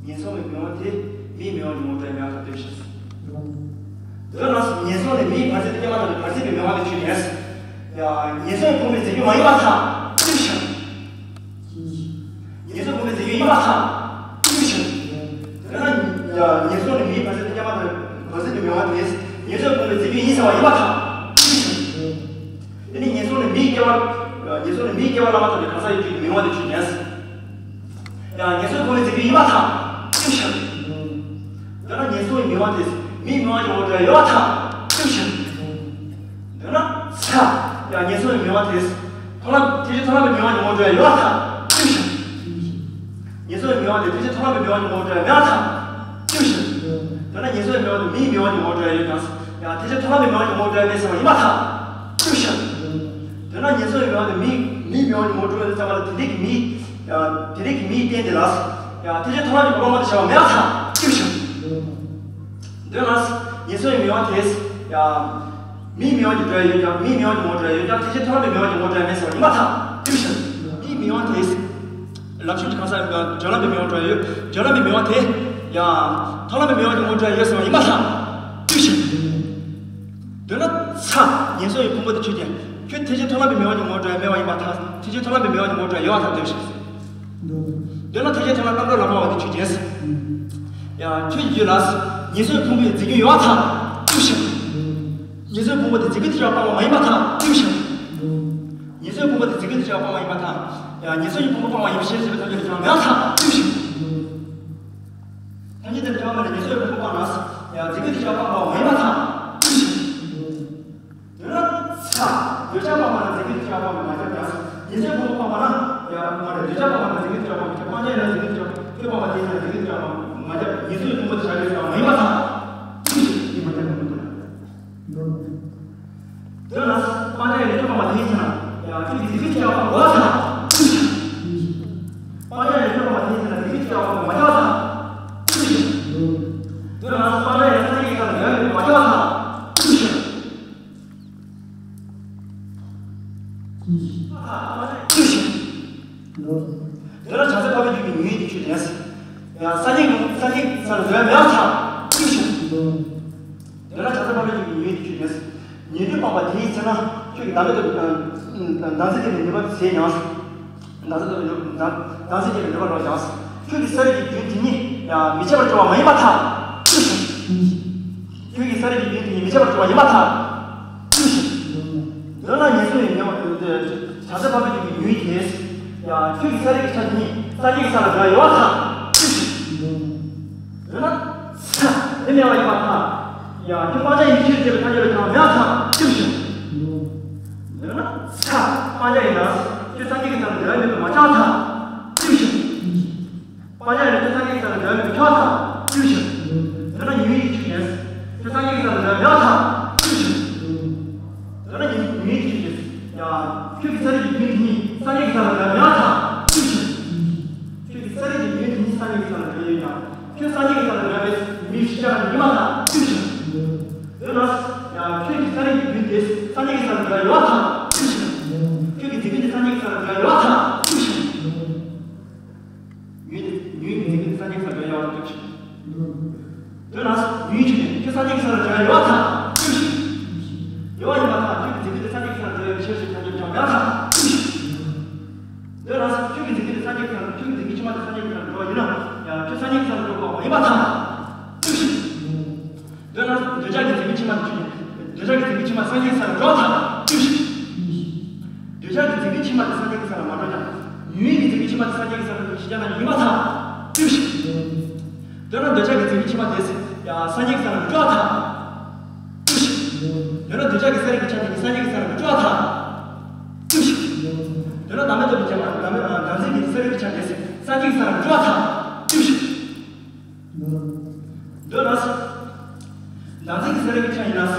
ངན་སོང་བའི་མིང་དབང་དེ་མིའི་མིང་དབང་གྱི་ངོ་བོར་གྲུབ་པ་མེད་པར་ཐལ། ཏུ་ཞིག་འདོད་ན། ངན་སོང་ནི་མིའི་བར་ཆད་དུ་སྐྱེས་པ་དང་། བར་ཆད་པའི་མིང་དབང་དེ་ཆོས་ཅན། ཡ། ངན་སོང་བའི་ཕུང་པོའི་རྫས་རྒྱུན་མ་ཡིན་པར་ཐལ། ཏུ་ཞིག་ངན་སོང་ཕུང་པོའི་རྫས་རྒྱུན་ཡིན་པར་ཐལ། ཏུ་ཞིག་དེ་ན། ཡ། ངན་སོང་ནི་མིའི་བར་ཆད་དུ་སྐྱེས་པ་དང་། བར་ཆད་པའི་མིང་དབང་དེས་ངན་སོང་ཕུང་པོའི་རྫས་རྒྱུན་ཡིན་ཟེར་བ་ཡིན་པར་ཐལ། ཏུ་ཞིག་དེ་ནི་ངན་སོང་ནི་མིའི་སྐྱེ་བ། ངན་སོང་ནི་མིའི་སྐྱེ་བ་བླ་མ་དང་ནི་གང་ཟག་ཡོད་ཀྱི་མིང་དབང་དེ་ཆོས་ཅན། ཡང་ངན་སོང་ཕུང་པོའི་རྫས་རྒྱུན་ཡིན་པར་ཐལ། ཏུ་ཞིག་དེ་ན་ངན་སོང་བའི་མིང་དབང་དེས་མིའི་མིང་དབང་གྱི་ངོ་བོར་གྲུབ་པ་ཡོད་པར་ཐལ། ཏུ་ཞིག་དེ་ན། ཚ། ཡང་ངན་སོང་བའི་མིང་དབང་དེས། མཐོང་ལམ། ཐེག་ཆེན་མཐོང་ལམ་པའི་མིང་དབང་གྱི་ངོ་བོར་གྲུབ་པ་ཡོད་པར་ཐལ། ཏུ་ཞིག་ངན་སོང་བའི་མིང་དབང་དེ་ཐེག་ཆེན་མཐོང་ལམ་པའི་མིང་དབང་གྱི་ངོ་བོར་གྲུབ་པ་མེད་པར་ཐལ། ཏུ་ཞིག་དེ་ན་ངན་སོང་བའི་མིང་དབང་དེ་མིའི་མིང་དབང་གྱི་ངོ་བོར་གྲུབ་པ་ཡོད་ཀྱང་། ཡང་ཐེག་ཆེན་མཐོང་ལམ་པའི་མིང་དབང་གྱི་ངོ་བོར་གྲུབ་པ་མེད་ཟེར་བ་ཡིན་པར་ཐལ། ཏུ་ཞིག་དེ་ན་ངན་སོང་བའི་མིང་དབང་དེ་མིའི་མིའི་མིང་དབང་གྱི་ངོ་བོར་གྲུབ་པ་ཡོད་ཙམ་པ་ལ། དེ་འདྲའི་གི་མིའི། ཡང་དེ་འདྲའི་གི་མིའི་རྟེན་དེ་ལ། ཡང་ཐེག་ཆེན་མཐོང་ལམ་གྱི་གོ་འཕང་མ་དང་བྱ་བ་མེད་པར་ཐལ། ཏུ་ཞིག་འདོད་ན། ངན་སོང་བའི་མིང་དབང་དེས། ཡང་། མིའི་མིང་དབང་གྱི་གྲུབ་པ་ཡོད་ཀྱང་། མིའི་མིང་དབང་གྱི་ངོ་བོར་གྲུབ་པ་ཡོད་ཀྱང་། ཐེག་ཆེན་མཐོང་ལམ་པའི་མིང་དབང་གྱི་ངོ་བོར་གྲུབ་པ་མེད་ཟེར་བ་ཡིན་པར་ཐལ། ཏུ་ཞིག་མིའི་མིང་དབང་དེས། ལམ་ཤེས་ཀྱི་གང་ཟག་སྦྱོར་ལམ་པའི་མིང་དབང་གྲུབ་པ་ཡོད། སྦྱོར་ལམ་པའི་མིང་དབང་དེ། ཡང་། མཐོང་ལམ་པའི་མིང་དབང་གྱི་ངོ་བོར་གྲུབ་པ་ཡོད་ཟེར་བ་ཡིན་པར་ཐལ། ཏུ་ཞིག་འདོད་ན། ཚ། ངན་སོང་བའི་ཕུང་པོ་དེ་ཆོས་ཅན། ཁྱོད་ཐེག་ཆེན་མཐོང་ལམ་པའི་མིང་དབང་གྱི་ངོ་བོར་གྲུབ་པ་མེད་པ་ཡིན་པར་ཐལ། ཐེག་ཆེན་མཐོང་ལམ་པའི་མིང་དབང་གྱི་ངོ་བོར་གྲུབ་པ་ཡོད་པར་ཐལ། ཏུ་ཞིག་འདོད་ན་ཐེག་ཆེན་མཐོང་ལམ་རྣམ་གྲོལ་ལ་སྤངས་པ་དེ་ཆོས་ཅན། ཡང་ཁྱོད་ཀྱི་རྒྱུད་ལ། ངན་སོང་ཕུང་པོའི་རྫས་རྒྱུན་ཡོད་པར་ཐལ། ཏུ་ཞིག་ངན་སོང་ཕུང་པོ་དེ་རྫས་རྒྱུན་དུ་བྱས་པ་སྤངས་པ་མ་ཡིན་པར་ཐལ། ཏུ་ཞིག་ངན་སོང་ཕུང་པོ་དེ་རྫས་རྒྱུན་དུ་བྱས་པ་སྤངས་པ་མ་ཡིན་པར་ཐལ། ཡང་ངན་སོང་གི་ཕུང་པོ་སྤངས་པ་ཡིན་པའི་ཕྱིར་ཞེས་པའི་ཐམས་ཅད་དུ་བྱ་བ་མེད་པར་ཐལ། ཏུ་ཞིག་ཐམས་ཅད་དུ་བྱ་བ་མེད་ན་ངན་སོང་གི་ཕུང་པོ་སྤངས་ན། ཡང་རྫས་རྒྱུན་དུ་བྱས་པ་སྤངས་པ་མ་ཡིན་པར་ཐལ། ཏུ་ཞིག་འདོད་ན་ཚ། འདོད་ཆགས་སྤངས་པ་ན་རྫས་ཀུན་ཏུ་བྱས་པ་སྤངས་པ་མ་ཁྱབ་ཀྱང་། ངན་སོང་ཕུང་པོ་སྤངས་པ་ན། ཡང་མ་རེད། འདོད་ཆགས་སྤངས་པ་ན་རྫས་ཀུན་ཏུ་བྱས་པ་སྤངས་པ་མ་ཁྱབ། སྤང་བྱ་ཡིན་ན་རྫས་ཀུན་ཏུ་བྱས་པ་སྤངས་པ་མ་ཁྱབ། ངན་སོང་ཕུང་པོ་དེ་བྱ་བའི་ཚེ་མ་ཡིན་པར་ཐལ། ཅི་ཞིག་ཡིན་མ་ཁྱབ་ཀྱི་མི་འདོད། འདོད་ན། སྤང་བྱ་ཡིན་ན་ཁྱོད་སྤངས་པ་དེའི་ཕྱིར་ན། ཡང་ཁྱོད་ཀྱིས་རྫས་ཀུན་ཏུ་བྱས་པ་སྤངས་པ་ཐལ། ཅི་ཞིག་སྤང་བྱ་ཡིན་ན་ཁྱོད་སྤངས་པ་དེའི་ཕྱིར་ན་རྫས་ཀུན་ཏུ་བྱས་པ་སྤངས་པ་མ་ཁྱབ་ཐལ། ཅི་ཞིག་འདོད་ན། སྤང་བྱ་ཡིན་ན་སངས་རྒྱས་ཀྱི་ས་ལ་འབྲེལ་བ་མེད་པ་མ་ཁྱབ་ཐལ། ཅི་ཞིག་ཅི་ཞིག་འདོད་ན་བྱང་སེམས་འཕགས་པའི་རྒྱུད་ཀྱི་ཉོན་ཡིད་ཀྱི་ཆོས་ཅན། ཡང་སངས་རྒྱས་ཀྱི་སངས་རྒྱས་ཀྱི་ས་ལ་འབྲེལ་བ་མེད་པར་ཐལ། ཅི་ཞིག་འདོད་ན་བྱང་སེམས་འཕགས་པའི་རྒྱུད་ཀྱི་ཉོན་ཡིད་ཀྱི་ཆོས་ཅན། ཉོན་སྒྲིབ་སྤངས་པ་དེའི་ཚེ་ན་ཁྱོད་ཀྱིས་བདག་མེད་རྟོགས་པའི་བདག་འཛིན་དེ་ལས་ནུས་པ་ཟད་ཀྱང་། བདག་འཛིན་དེ་ལས་ནུས་བདག་བདག་འཛིན་དེ་ལས་ནུས་པ་རག་ཀྱང་། ཁྱོད་ཀྱིས་སངས་རྒྱས་ཀྱི་རྒྱུན་དེ་ཉིད་ཡང་མི་འཆད་པར་གྱུར་པ་མ་ཡིན་པར་ཐལ། ཅི་ཞིག་ཁྱོད་ཀྱིས་སངས་རྒྱས་ཀྱི་རྒྱུན་དེ་ཉིད་མི་འཆད་པར་གྱུར་པ་ཡིན་པར་ཐལ། ཅི་ཞིག་འདོད་ན་ངན་སོང་བའི་ཉེ་བ་བྱང་སེམས་འཕགས་པའི་རྒྱུད་ཀྱི་ཉོན་ཡིད་དེས། ཡང་ཁྱོད་ཀྱིས་སངས་རྒྱས་ཀྱི་ཆ་དེ་ཉིད་སངས་རྒྱས་ཀྱི་ས་ལ་འབྲེལ་བ་ཡོད་པར་ཐལ། ཅི་ཞིག་འདོད་ན་ཚ། དེ་མེད་པ་ཡིན་པར་ཐལ། ཡང་ཁྱོད་སྤང་བྱ་ཡིན་ཕྱིར་བྱས་པའི་ཐལ་འགྱུར་བའི་ཁྱབ་པ་མེད་པར་ཐལ། ཅི་ཞིག་འདོད་ན་ཚ། སྤང་བྱ་ཡིན་ན་ཁྱོད་སངས་རྒྱས་ཀྱི་ས་ལ་འབྲེལ་བ་མེད་པས་མ་ཁྱབ་པར་ཐལ། ཅི་ཞིག་སྤང་བྱ་ཡིན་ན་ཁྱོད་སངས་རྒྱས་ཀྱི་ས་ལ་འབྲེལ་བ་མེད་པས་ཁྱབ་པར་ཐལ། ཅི་ཞིག་འདོད་ན་ཉོན་ཡིད་ཀྱི་ཆོས་ཅན། ཁྱོད་སངས་རྒྱས་ཀྱི་ས་ལ་འབྲེལ་བ་མེད་པར་ཐལ། ཅི་ཞིག་འདོད་ན་ཉོན་ཡིད་ཀྱི་ཆོས་ཅན། ཁྱོད་ཀྱི་ས་རིག་གི་རྒྱུན་དེ་ཉིད་སངས་རྒྱས་ཀྱི་ས་ལ་འགྲོ་ཡ་མེད་པར་ཐལ། ཁྱོད་ཀྱི་ས་རིག་གི་རྒྱུན་དེ་ཉིད་སངས་རྒྱས་ཀྱི་ས་ལ་འགྲོ་ཡ་ཡོད་ཀྱང་། ཁྱོད་སངས་རྒྱས་ཀྱི་ས་ལ་འགྲོ་ཡ་མེད་པའི་མིའི་གཞི་བཅའ་ཡིན་པར་ཐལ། ཁྱོད་ཀྱི་ས་རིག་གི་རྒྱུན་དེ་སངས་རྒྱས་ཀྱི་ས་ལ་འགྲོ་ཡ་ཡོད་པར་ཐལ། ཁྱོད་ཀྱི་འཛིན་རྒྱུན་དེ་སངས་རྒྱས་ཀྱི་ས་ལ་འགྲོ་ཡ་ཡོད་པར་ཐལ། ཡུལ་ཡུལ་གྱི་འཛིན་རྒྱུན་དེ་སངས་རྒྱས་ཀྱི་ས་ལ་འགྲོ་ཡ་ཡོད་པར་ཐལ། དོན་ལ། ཡུལ་གྱི་ནི་ཁྱོད་སངས་རྒྱས་ཀྱི་ས་ལ་འགྲོ་ཡ་ཡོད་པར་ཐལ། ཡོད་པ་ཡིན་པར་ཐལ། ཁྱོད་ཀྱི་འཛིན་རྒྱུན་དེ་སངས་རྒྱས་ཀྱི་ས་ལ་འགྲོ་ཡ་ཡོད་པར་ཐལ། དོན་ལ། ཁྱོད་ཀྱི་འཛིན་རྒྱུན་དེ་སངས་རྒྱས་ཀྱི་ས་ལ། ཁྱོད་ཀྱི་འཛིན་རྒྱུན་ཕྱི་མ་དེ་སངས་རྒྱས་ཀྱི་ས་ལ་འགྲོ་བ་ཡིན་ན། ཡང་ཁྱོད་སངས་རྒྱས་ཀྱི་ས་ལ་འགྲོ་དགོས་པ་མ་ཡིན་པར་ཐལ། དོན་ལ། འདོད་ཆགས་ཀྱི་འཛིན་རྒྱུན་ཕྱི་མ་དེ་ཆོས་ཅན། འདོད་ཆགས་ཀྱི་འཛིན་རྒྱུན་ཕྱི་མ་སངས་རྒྱས་ཀྱི་ས་ལ་འགྲོ་བར་ཐལ། འདོད་ཆགས་ཀྱི་འཛིན་རྒྱུན་ཕྱི་མ་དེ་སངས་རྒྱས་ཀྱི་ས་ལ་མ་འགྲོ་ཀྱང་། ཡུལ་གྱི་འཛིན་རྒྱུན་ཕྱི་མ་དེ་སངས་རྒྱས་ཀྱི་ས་ལ་འགྲོ་ཞེས་བྱ་ན་ཡང་ཡིན་པར་ཐལ། དོན་ལ། འདོད་ཆགས་ཀྱི་འཛིན་རྒྱུན་ཕྱི་མ་དེ་ཡང་སངས་རྒྱས་ཀྱི་ས་ལ་འགྲོ་བར་ཐལ། དོན་ལ། འདོད་ཆགས་ཀྱི་ས་རིག་གི་ཆ་དེ་ཉིད་སངས་རྒྱས་ཀྱི་ས་ལ་འགྲོ་བར་ཐལ། དོན་ལ། བདག་མེད་རྟོགས་པའི་ཆ་དེ་བདག་མེད་བདག་འཛིན་གྱི་ས་རིག་གི་ཆ་དེ་སངས་རྒྱས་ཀྱི་ས་ལ་འགྲོ་བར་ཐལ། འདོད་ལ། བདག་འཛིན་གྱི་ས་རིག་གི་ཆ་ཡིན་ན།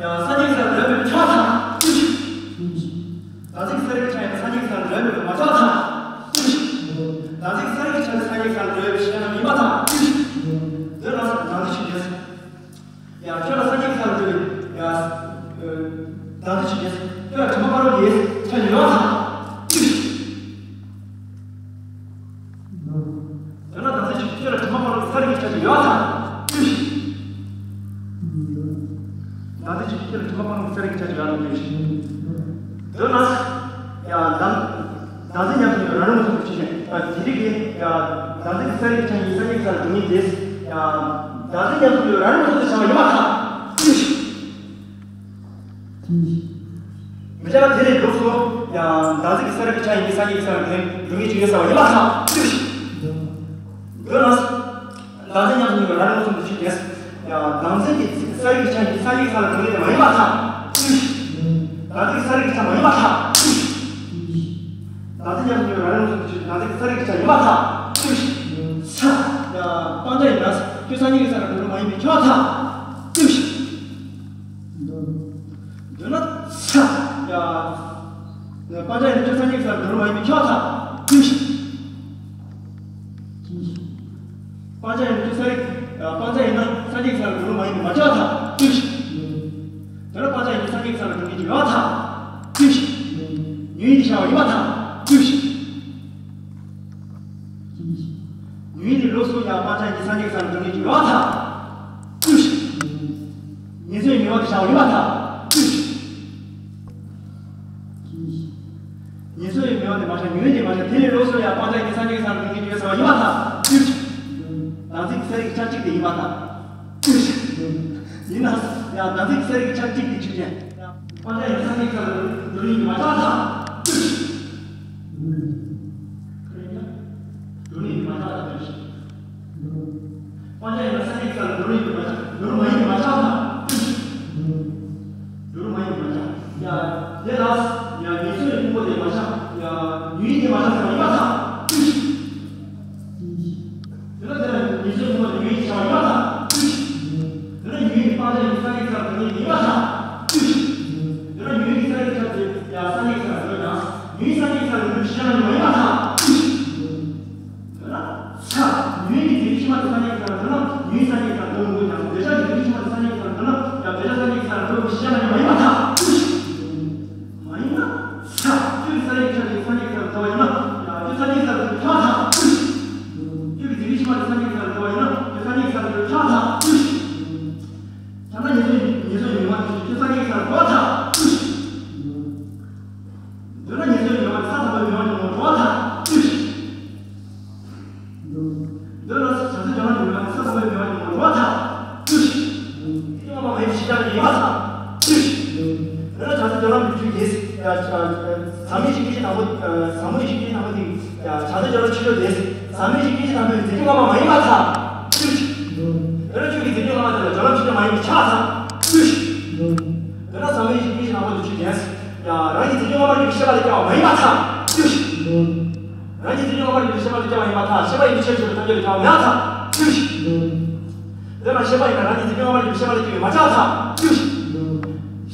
ཡང་སངས་རྒྱས་ཀྱི་ས་ལ་འགྲོ་ཡ་མེད་པ་ཆགས་པར་ཐལ། བདག་འཛིན་གྱི་ས་རིག་གི་ཆ་ཡིན་ན་སངས་རྒྱས་ཀྱི་ས་ལ་འགྲོ་ཡ་མེད་པ་མ་ཆགས་པར་ཐལ། བདག་འཛིན་གྱི་ས་རིག་གི་ཆ་དེ་སངས་རྒྱས་ཀྱི་ས་ལ་འགྲོ་ཡ་མེད་པ་ཆགས་པར་ཐལ། དོན་ལ། བདག་འཛིན་གྱི་ཡང་ཁྱོད་ལ་སངས་རྒྱས་ཀྱི་ས་ལ་འགྲོ་བའི་ཡང་། བདག་འཛིན་གྱི་ཁྱོད་ལ་དྲི་མ་སྤངས་རབ་ཀྱི་ཆ་དེ་ཡོད་པར་ཐལ། དོན་ལ། བདག་འཛིན་གྱི་ཁྱོད་ལ་དྲི་མ་སྤངས་རབ་ཀྱི་ས་རིག་གི་ཆ་དེ་ཡོད་པར་ཐལ། བདག་འཛིན་གྱི་ཁྱོད་ལ་དྲི་མ་སྤངས་རབ་ཀྱི་ས་རིག་གི་ཆ་དེ་ཡོད་པར་ཐལ། དོན་ལ། ཡང་། བདག་འཛིན་ཉམས་སུ་ལེན་པའི་རང་རིག་མངོན་སུམ་དུ་ཆོས་ཅན། དེ་རིགས་ཀྱི་ཡང་བདག་འཛིན་གྱི་ས་རིག་གི་ཆ་ཡིན་སངས་རྒྱས་ཀྱི་ས་ལ་འགྲོ་ཉིད་དེ། ཡང་། བདག་འཛིན་ཉམས་སུ་ལེན་པའི་རང་རིག་མངོན་སུམ་དུ་བྱ་བ་ཡིན་པར་ཐལ། མི་བྱ་བ་དེ་ལས་ལོགས་སུ་ཡང་བདག་འཛིན་གྱི་ས་རིག་གི་ཆ་ཡིན་གྱི་སངས་རྒྱས་ཀྱི་ས་ལ་འགྲོ་ཉིད་ཀྱི་ཡོད་ཟེར་བ་ཡིན་པར་ཐལ། དོན་ལ། བདག་འཛིན་ཉམས་སུ་ལེན་པའི་རང་རིག་མངོན་སུམ་དུ་ཆོས་ཅན། ཡང་བདག་འཛིན་གྱི་ས་རིག་གི་ཆ་ཡིན་གྱི་སངས་རྒྱས་ཀྱི་ས་ལ་འགྲོ་ཉིད་དེ་མ་ཡིན་པར་ཐལ། བདག་འཛིན་གྱི་ས་རིག་གི་ཆ་མ་ཡིན་པར་ཐལ། བདག་འཛིན་ཉམས་སུ་ལེན་པའི་རང་རིག་མངོན་སུམ་དུ་ཆོས་ཅན། བདག་འཛིན་གྱི་ས་རིག་གི་ཆ་ཡིན་པར་ཐལ། ཡང་སྤང་བྱ་ཡིན་ན་ཁྱོད་སངས་རྒྱས་ཀྱི་ས་ལ་འགྲོ་རུང་མ་ཡིན་པས་ཁྱབ་པར་ཐལ། འདོད་ན། ཡང་། སྤང་བྱ་ཡིན་ན་ཁྱོད་སངས་རྒྱས་ཀྱི་ས་ལ་འགྲོ་རུང་མ་ཡིན་པས་ཁྱབ་པར་ཐལ། སྤང་བྱ་ཡིན་ན་ཁྱོད་ས་རིག་སྤང་བྱ་ཡིན་ན་སངས་རྒྱས་ཀྱི་ས་ལ་འགྲོ་རུང་མ་ཡིན་པས་མ་ཁྱབ་པར་ཐལ། དོན་ལ། སྤང་བྱ་ཡིན་ན་སངས་རྒྱས་ཀྱི་ས་ལ་འགྲོ་ཉིད་ཀྱི་ཡོད་པར་ཐལ། ཉོན་ཡིད་དེ་བྱ་བ་ཡིན་པར་ཐལ། ཉོན་ཡིད་དེ་ལོགས་སུ་ཡང་སྤང་བྱ་ཡིན་གྱི་སངས་རྒྱས་ཀྱི་ས་ལ་འགྲོ་ཉིད་ཀྱི་ཡོད་པར་ཐལ། ཉེར་འཚོའི་མྱོས་པ་དེ་བྱ་བ་ཡིན་པར་ཐལ། ཉེར་འཚོའི་མྱོས་པ་དེ་མ་བྱ། ཉོན་ཡིད་དེ་མ་བྱ། དེ་ལས་ལོགས་སུ་ཡང་སྤང་བྱ་ཡིན་གྱི་སངས་རྒྱས་ཀྱི་ས་ལ་འགྲོ་ཉིད་ཀྱི་ཡོད་ཟེར་བ་ཡིན་པར་ཐལ། བདག་འཛིན་གྱི་ས་རིག་གི་ཆ་གཅིག་དེ་ཡིན་པར་ཐལ། ཡིན་ན་ཡང་བདག་འཛིན་གྱི་ས་རིག་གི་ཆ་གཅིག་དེ་ཆོས་ཅན། སྤང་བྱ་ཡིན་ན་སངས་རྒྱས་ཀྱི་ས་ལ་འགྲོ་ཉིད་ཀྱི་མ་ཆགས་པར་ཐལ། འགྲོ་ཉིད་ཀྱི་མ་ཆགས་པར་ཐལ། སྤང་བྱ་ཡིན་ན་སངས་རྒྱས་ཀྱི་ས་ལ་འགྲོ་རུང་ཡིན་པས་མ་ཆགས། འགྲོ་རུང་མ་ཡིན་པས་མ་ཆགས་པར་ཐལ། འགྲོ་རུང་མ་ཡིན་པས་མ་ཆགས། ཡ། དེ་ལ། ཡ། ཉེར་འཚོའི་ཕུང་པོ་དེ་མ་ཆགས། ཡ། ཉོན་ཡིད་དེ་མ་ཆགས་ཟེར་བ་ཡིན་པར་ཐལ། དེ་ལ་དེ་ལ་ཉེར་འཚོའི་ཕུང་པོ་དེ་ཉོན་ཡིད་དེ་བྱ་བ་ཡིན་པར་ཐལ། དེ་ལ་ཉོན་ཡིད་སྤང་བྱ་ཡིན་སངས་རྒྱས་ཀྱི་ས་ལ་འགྲོ་ཉིད་ཡིན་པར་ཐལ། དེ་ལ་ཉོན་ཡིད་སངས་རྒྱས་ཀྱི་ས་ལ་འགྲོ་ཡང་སངས་རྒྱས་ཀྱི་ས་ལ་འགྲོ་ཞེས་བྱ་བ་ཡིན་པར་ཐལ། ཡང་ན། ས། ཉོན་ཡིད་ཀྱི་འཛིན་རྒྱུན་ཕྱི་མ་དེ་སངས་རྒྱས་ཀྱི་ས་ལ་འགྲོ་ན་ཉོན་ཡིད་སངས་རྒྱས་ཀྱི་ས་ལ་འགྲོ་མི་དགོས་ཀྱང་། འདོད་ཆགས་ཀྱི་འཛིན་རྒྱུན་ཕྱི་མ་དེ་སངས་རྒྱས་ཀྱི་ས་ལ་འགྲོ་ན་ཡང་འདོད་ཆགས་སངས་རྒྱས་ཀྱི་ས་ལ་འགྲོ་མི་ཤེས་ན་ཡང་མ་ཡིན་པར་ཐལ། མ་ཡིན་ན། ས། ཁྱོད་ཀྱི་ས་རིག་ཆ་དེ་སངས་རྒྱས་ཀྱི་ས་ལ་འགྲོ་བ་ཡིན་ན་ཡང་ཁྱོད་སངས་རྒྱས་ཀྱི་ས་ལ་འགྲོ་ཆགས་ཐལ། ཁྱོད་ཀྱི་འཛིན་རྒྱུན་ཕྱི་མ་དེ་སངས་རྒྱས་ཀྱི་ས་ལ་འགྲོ་བ་ཡིན་ན་ཁྱོད་སངས་རྒྱས་ཀྱི་ས་ལ་འགྲོ་ཆགས་ཐལ། ཐ་ན་ཉེར་འཚོའི་ཉེར་འཚོའི་མྱོས་པ་དེ་ཁྱོད་སངས་རྒྱས་ཀྱི་ས་ལ་འགྲོ་ཐལ། འདོད་ན་ཉེར་འཚོའི་མྱོས་པ་དེ་ས་དང་པོའི་མྱོས་པ་ཉོན་མོངས་འགྲོ་བ་ཐལ། འདོད་ན་བྱང་སེམས་སྦྱོར་ལམ་གྱི་མྱོས་པ་དེ་ས་དང་པོའི་མྱོས་པ་ཉོན་མོངས་འགྲོ་བ་ཐལ། ཡིད་ཀྱི་དབང་པོ་མ་ཡིན་པའི་ཤེས་བྱ་ལ་ཡིན་པར་ཐལ། འདོད་ན་བྱང་སེམས་སྦྱོར་ལམ་གྱི་རྒྱུ་ཡིན། ཟག་མེད་བཞིའི་སྐྱེ་མཆེད་དང་པོ། ཟག་མེད་བཞིའི་སྐྱེ་མཆེད་དང་པོ་དེ་བྱང་སེམས་སྦྱོར་ལམ་ཕྱིར་ལྡོག་ཡིན། ཟག་མེད་བཞིའི་སྐྱེ་མཆེད་དང་པོའི་འཛིན་རྒྱུན་ངོ་མ་མ་ཡིན་པར་ཐལ། འདོད་ན་ཁྱོད་ཀྱི་འཛིན་རྒྱུན་ངོ་མ་དེ་ལ་སྦྱོར་ལམ་ཕྱིར་ལྡོག་མ་ཡིན་པས་ཁྱབ་པར་ཐལ། འདོད་ན་ཟག་མེད་བཞིའི་སྐྱེ་མཆེད་དང་པོ་དེ་ཆོས་ཅན། ཡང་རང་གི་འཛིན་རྒྱུན་ངོ་མར་གྱུར་པའི་ཤེས་པ་ལས་སྐྱེ་བ་མ་ཡིན་པར་ཐལ། རང་གི་འཛིན་རྒྱུན་ངོ་མར་གྱུར་པའི་ཤེས་པ་ལས་སྐྱེ་བ་ཡིན་པར་ཐལ། ཤེས་པ་ཡིན་པའི་ཕྱིར་ཞེས་པའི་ཐམས་ཅད་ལས་སྐྱེ་བ་མེད་པར་ཐལ། དེ་ལ་ཤེས་པ་ཡིན་ན་རང་གི་འཛིན་རྒྱུན་ངོ་མར་གྱུར་པའི་ཤེས་པ་ལས་སྐྱེ་བས་མ་ཁྱབ་པར་ཐལ།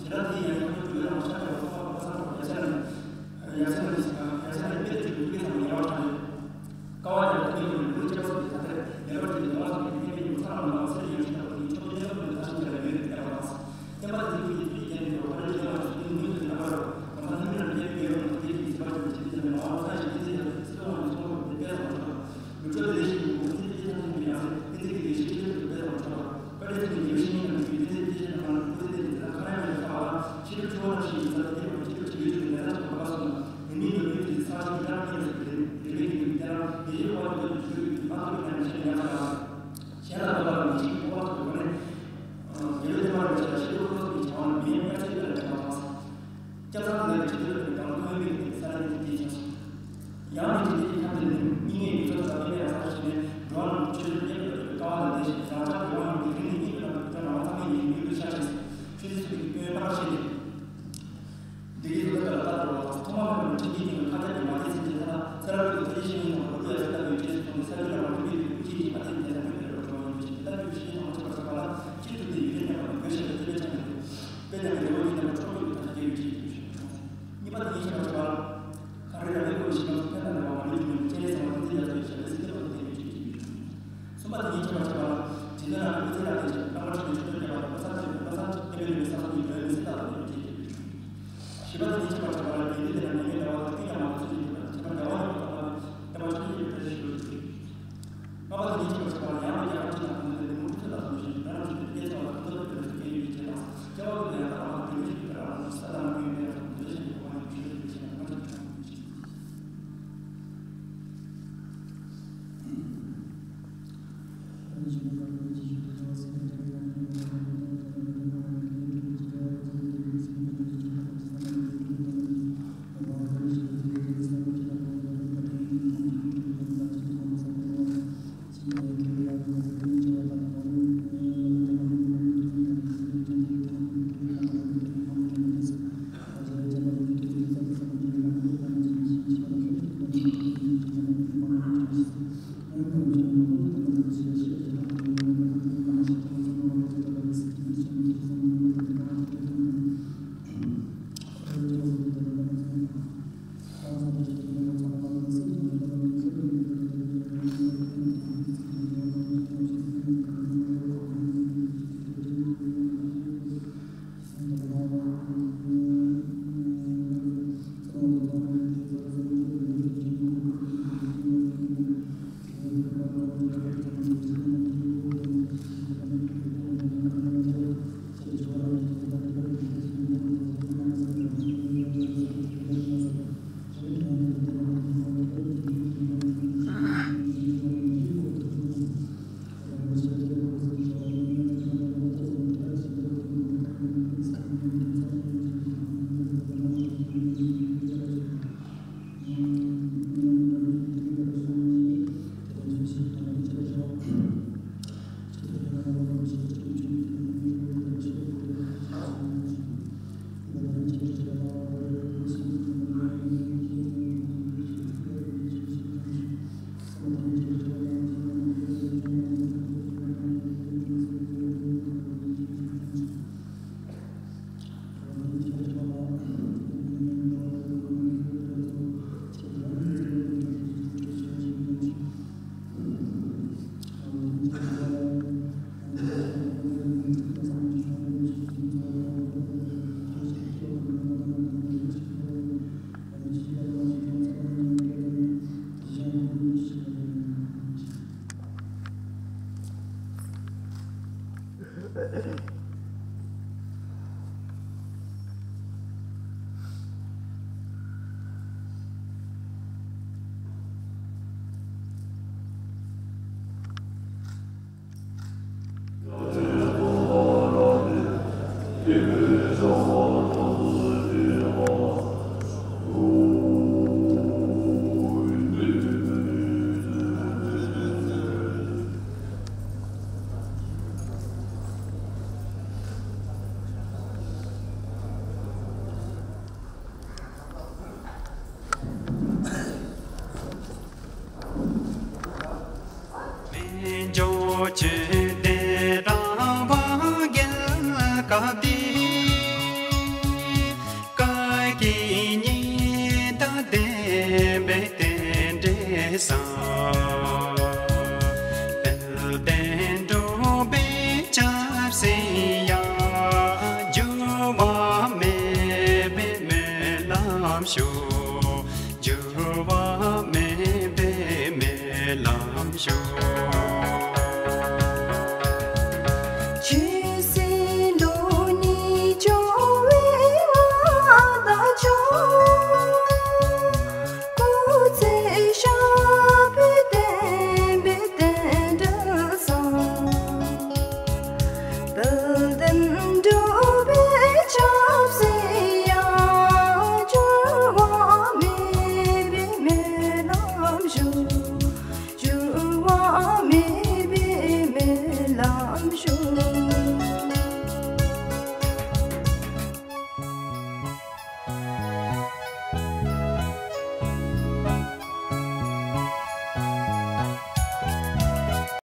ཞེ་དྲག་དེ་ཡང་ཡང་ཁོ་ཡོད་ལ་མ་ཤར་བའི་ཐོག་མ་གོ་ས་ཡ་ཆེ་ལ་ནི་ཡ་ཆེ་ལ་ནི་ཡ་ཆེ་ལ་ནི་དཔེ་དེ་ཆུ་དགེ་ཚང་ཡ་བ་ཁྲ་ནི། ཀ་བ་ཡ་ཁོ་ཡོད་ལ་ལུས་ཅག་སོགས་ཀྱི་ད་ལྟ་ཡ་བ་དེ་ནི་ལོ་ཚང་གི་ཁེ་ཕན་ཡོད་ཚང་ལ་ལ་སེ་ཡང་ཤེས་པ་དེ་ཆོག་ཆོག་ཆོག་ནི་ད་ཤིང་ཆ་ལ་ཡོད་ཡ་བ་ལ། བསྟན་པ་འཛིན་སྐྱོང་གི་ཐུགས་ཀྱི་རྒྱན་དེ་ལོ་ཕ་རོལ་ཕྱིན་ལ་སུ་དེ་མུས་སུ་ཡང་བར་རོ། གང་ལྟར་ནམ་རྒྱུན་ལ་འཕེལ་བའི་ཡོད་རུང་དེ་ཡི་གཟི་བར་གྱུར་པའི་ཆེད་དུ་ནི་མ་འོངས་ས་ཞིང་སྐྱེ་ཚེ་ཡང་སྲིད་དུ་འོང་བའི་ཚོགས་རབ་དེ་དཔེ་བཟང་ཆོག་མི་སྤྲོ་ལས་ཤིང་དགུ་ཚེ་སྐྱེ་ཚང་ཆེན་པོའི་ཡང་སྲིད་སྐྱེ་ཚེ་གི་ལས་ཤིང་སྐྱེ་ཚེ་དཔེ་བཟང་ཆོག་བཀའ་དྲིན་ཆེན་པོའི་ཡེ་ཤེས་ཉིད་དང་མི་ཡེ་ཚེ་སྐྱེ་ཚེ་ནང་ལ་སྐུ་ཚེ་དེ་ནི་དེ་དག་ཁ་ར་མེད་ལ་ཁ་བ་ལ་ཕྱི་རབས་ཆུ་བོ་རྣམས་ཤིང་ཡིན་ས་དེ་ནི་ཕྱི་རབས་ཆུ་བོའི་ཆུ་ནས་ལ་སོགས་པ་སོང་ན་མི་མིན་ལོ་རྒྱུས་ཀྱི་ས་ཞིང་རང་ཉིད་ལ་སོགས་པའི་རིག་པའི་རྒྱུད་དེ་རང་ཡེ་ཤེས་དཔལ་དུ་བཀོད་དུ་བྱོས་ཀྱི་མ་ཐོབ་ན་མི་ཤེས་ཡང་ས། གཞན་ལ་ལྟ་བ་ལ་མི་ཤེས་པའི་སྤོབས་པ་ཐོབ་པའི་སྒོ་ནས། རྒྱལ་བའི་བསྟན་པ་རིན་ཆེན་ལ་ཤེས་རབ་ཁོ་ཚོ་གི་བྱ་བ་ལ་མིའི་དམྱལ་ཆེན་སྤེལ་ལ་བྱ་བ་དང་། སྐྱབས་མཚང་ལས་ཀྱི་ཆེད་དུ་ལ་གང་ཁོའི་མིག་ནས་ས་ལེན་དུ་སྐྱེས་ཤིང་། ཡང་མི་དེ་དེའི་ཁམས་དེ་ནི་མི་ངས་མི་ཚོགས་ས་སྤེལ་ཡང་ས་ཞིག་ནས་འགྲོ་བ་རྣམས་ཆོས་ལ་གནས་པའི་ཀ་བ་ལ་བསྡད་ཤིང་རང་ཅག་གི་དབང་ཡོད་དེ་རིང་ནས་སྙིང་པོའི་ནང་དུ་འགྲོ་ནང་ཚང་མས་ཡིན་མོས་དུ་ཤར་ཞིང་། ཆོས་སྲིད་ཚོགས་ཀྱི་དཔོན་རྟགས་ཤེས་ཏེ། འདི་གའི་བཟོ་ལྟ་ལ་ལྟ་འགྲོ་བ་དང་ཐོག་མ་མེད་པར་འཕྲིན་སྐྱེས་ཀྱི་ཁ་ཐད་ཀྱི་མ་ཐད་ཟིན་གྱི་ཐ་ན་ཚེ་རབས་ཀྱི་ཐ་ཡི་ཤེས་ཡོན་དང་ལོ་རྒྱུས་ཡ་ས་ལྟ་བུའི་རྗེས་སུ་སོང་སྟེ་ས་རྒྱུད་ལ་མ་མཐུན་པའི་ལུགས་ཀྱི་མ་ཐད་ཀྱི་ཐ་ན་མི་འདྲ་བར་འགྲོ་བ་ཡིན་པའི་ཕྱིར་ལྟ་བུའི་ཤེས་ཡོན་དང་ཆགས་པར་བྱ་བ་ལ་སྤྱིར་དུ་དེ་ཡུལ་ལས་མཉམ་པ་དང་དགོས་ཤེས་ལ་རྩོད་པའི་ཆ་ནས་དཔེ་དང་འབྲས་བུ་ཡིན་ནམ་ཁྲོམ་རྒྱུ་དང་ཐ་སྐྱེ་བའི་ཕྱིར་དུ་ཞུ། གཉིས་པ་དེ་ཉིད་ཆགས་པར་བྱ་བ་ལ་ག་རེ་ར་བའི་སྐོར་ཞིག་ལ་ཕན་ཐོགས་ནས་བ་མ་ལུས་ཀྱི་ངོས་ནས་སྤྱན་རས་གཟིགས་དབང་ཕྱུག་མཛད་རྒྱ་མཚོའི་ཞབས་པད་སྲིད་མཐའ་བར་དུ་བརྟན་པའི་ཕྱིར་ཞུ། གསུམ་པ་དེ་ མི་འགྱུར་ཆོས་འདི་རང་དབང་རྒྱལ་ཁབ་འདི། བཀའ་བརྒྱུད་གཉིས་དང་ལྡན་པའི་རྟེན་འབྲེལ་བཟང་། དཔལ་ལྡན་འབྲུག་པའི་ཆབ་སྲིད་ཡང་། འགྱུར་བ་མེད་པའི་སྨོན་ལམ་ཞུ། འགྱུར་བ་མེད་པའི་སྨོན་ལམ་ཞུ། ཆོས་སྲིད་འགྲོ་གཉིས་སྐྱོང་བའི་མངའ་བདག་མཆོག། སྐུ་ཚེ་ཞབས་པད་བརྟན་པའི་རྟེན་འབྲེལ་བཟང་། དཔལ་ལྡན་འབྲུག་པའི་ཆབ་སྲིད་ཡང་། འགྱུར་བ་མེད་པའི་སྨོན་ལམ་ཞུ། འགྱུར་བ་མེད་པའི་སྨོན་ལམ་ཞུ།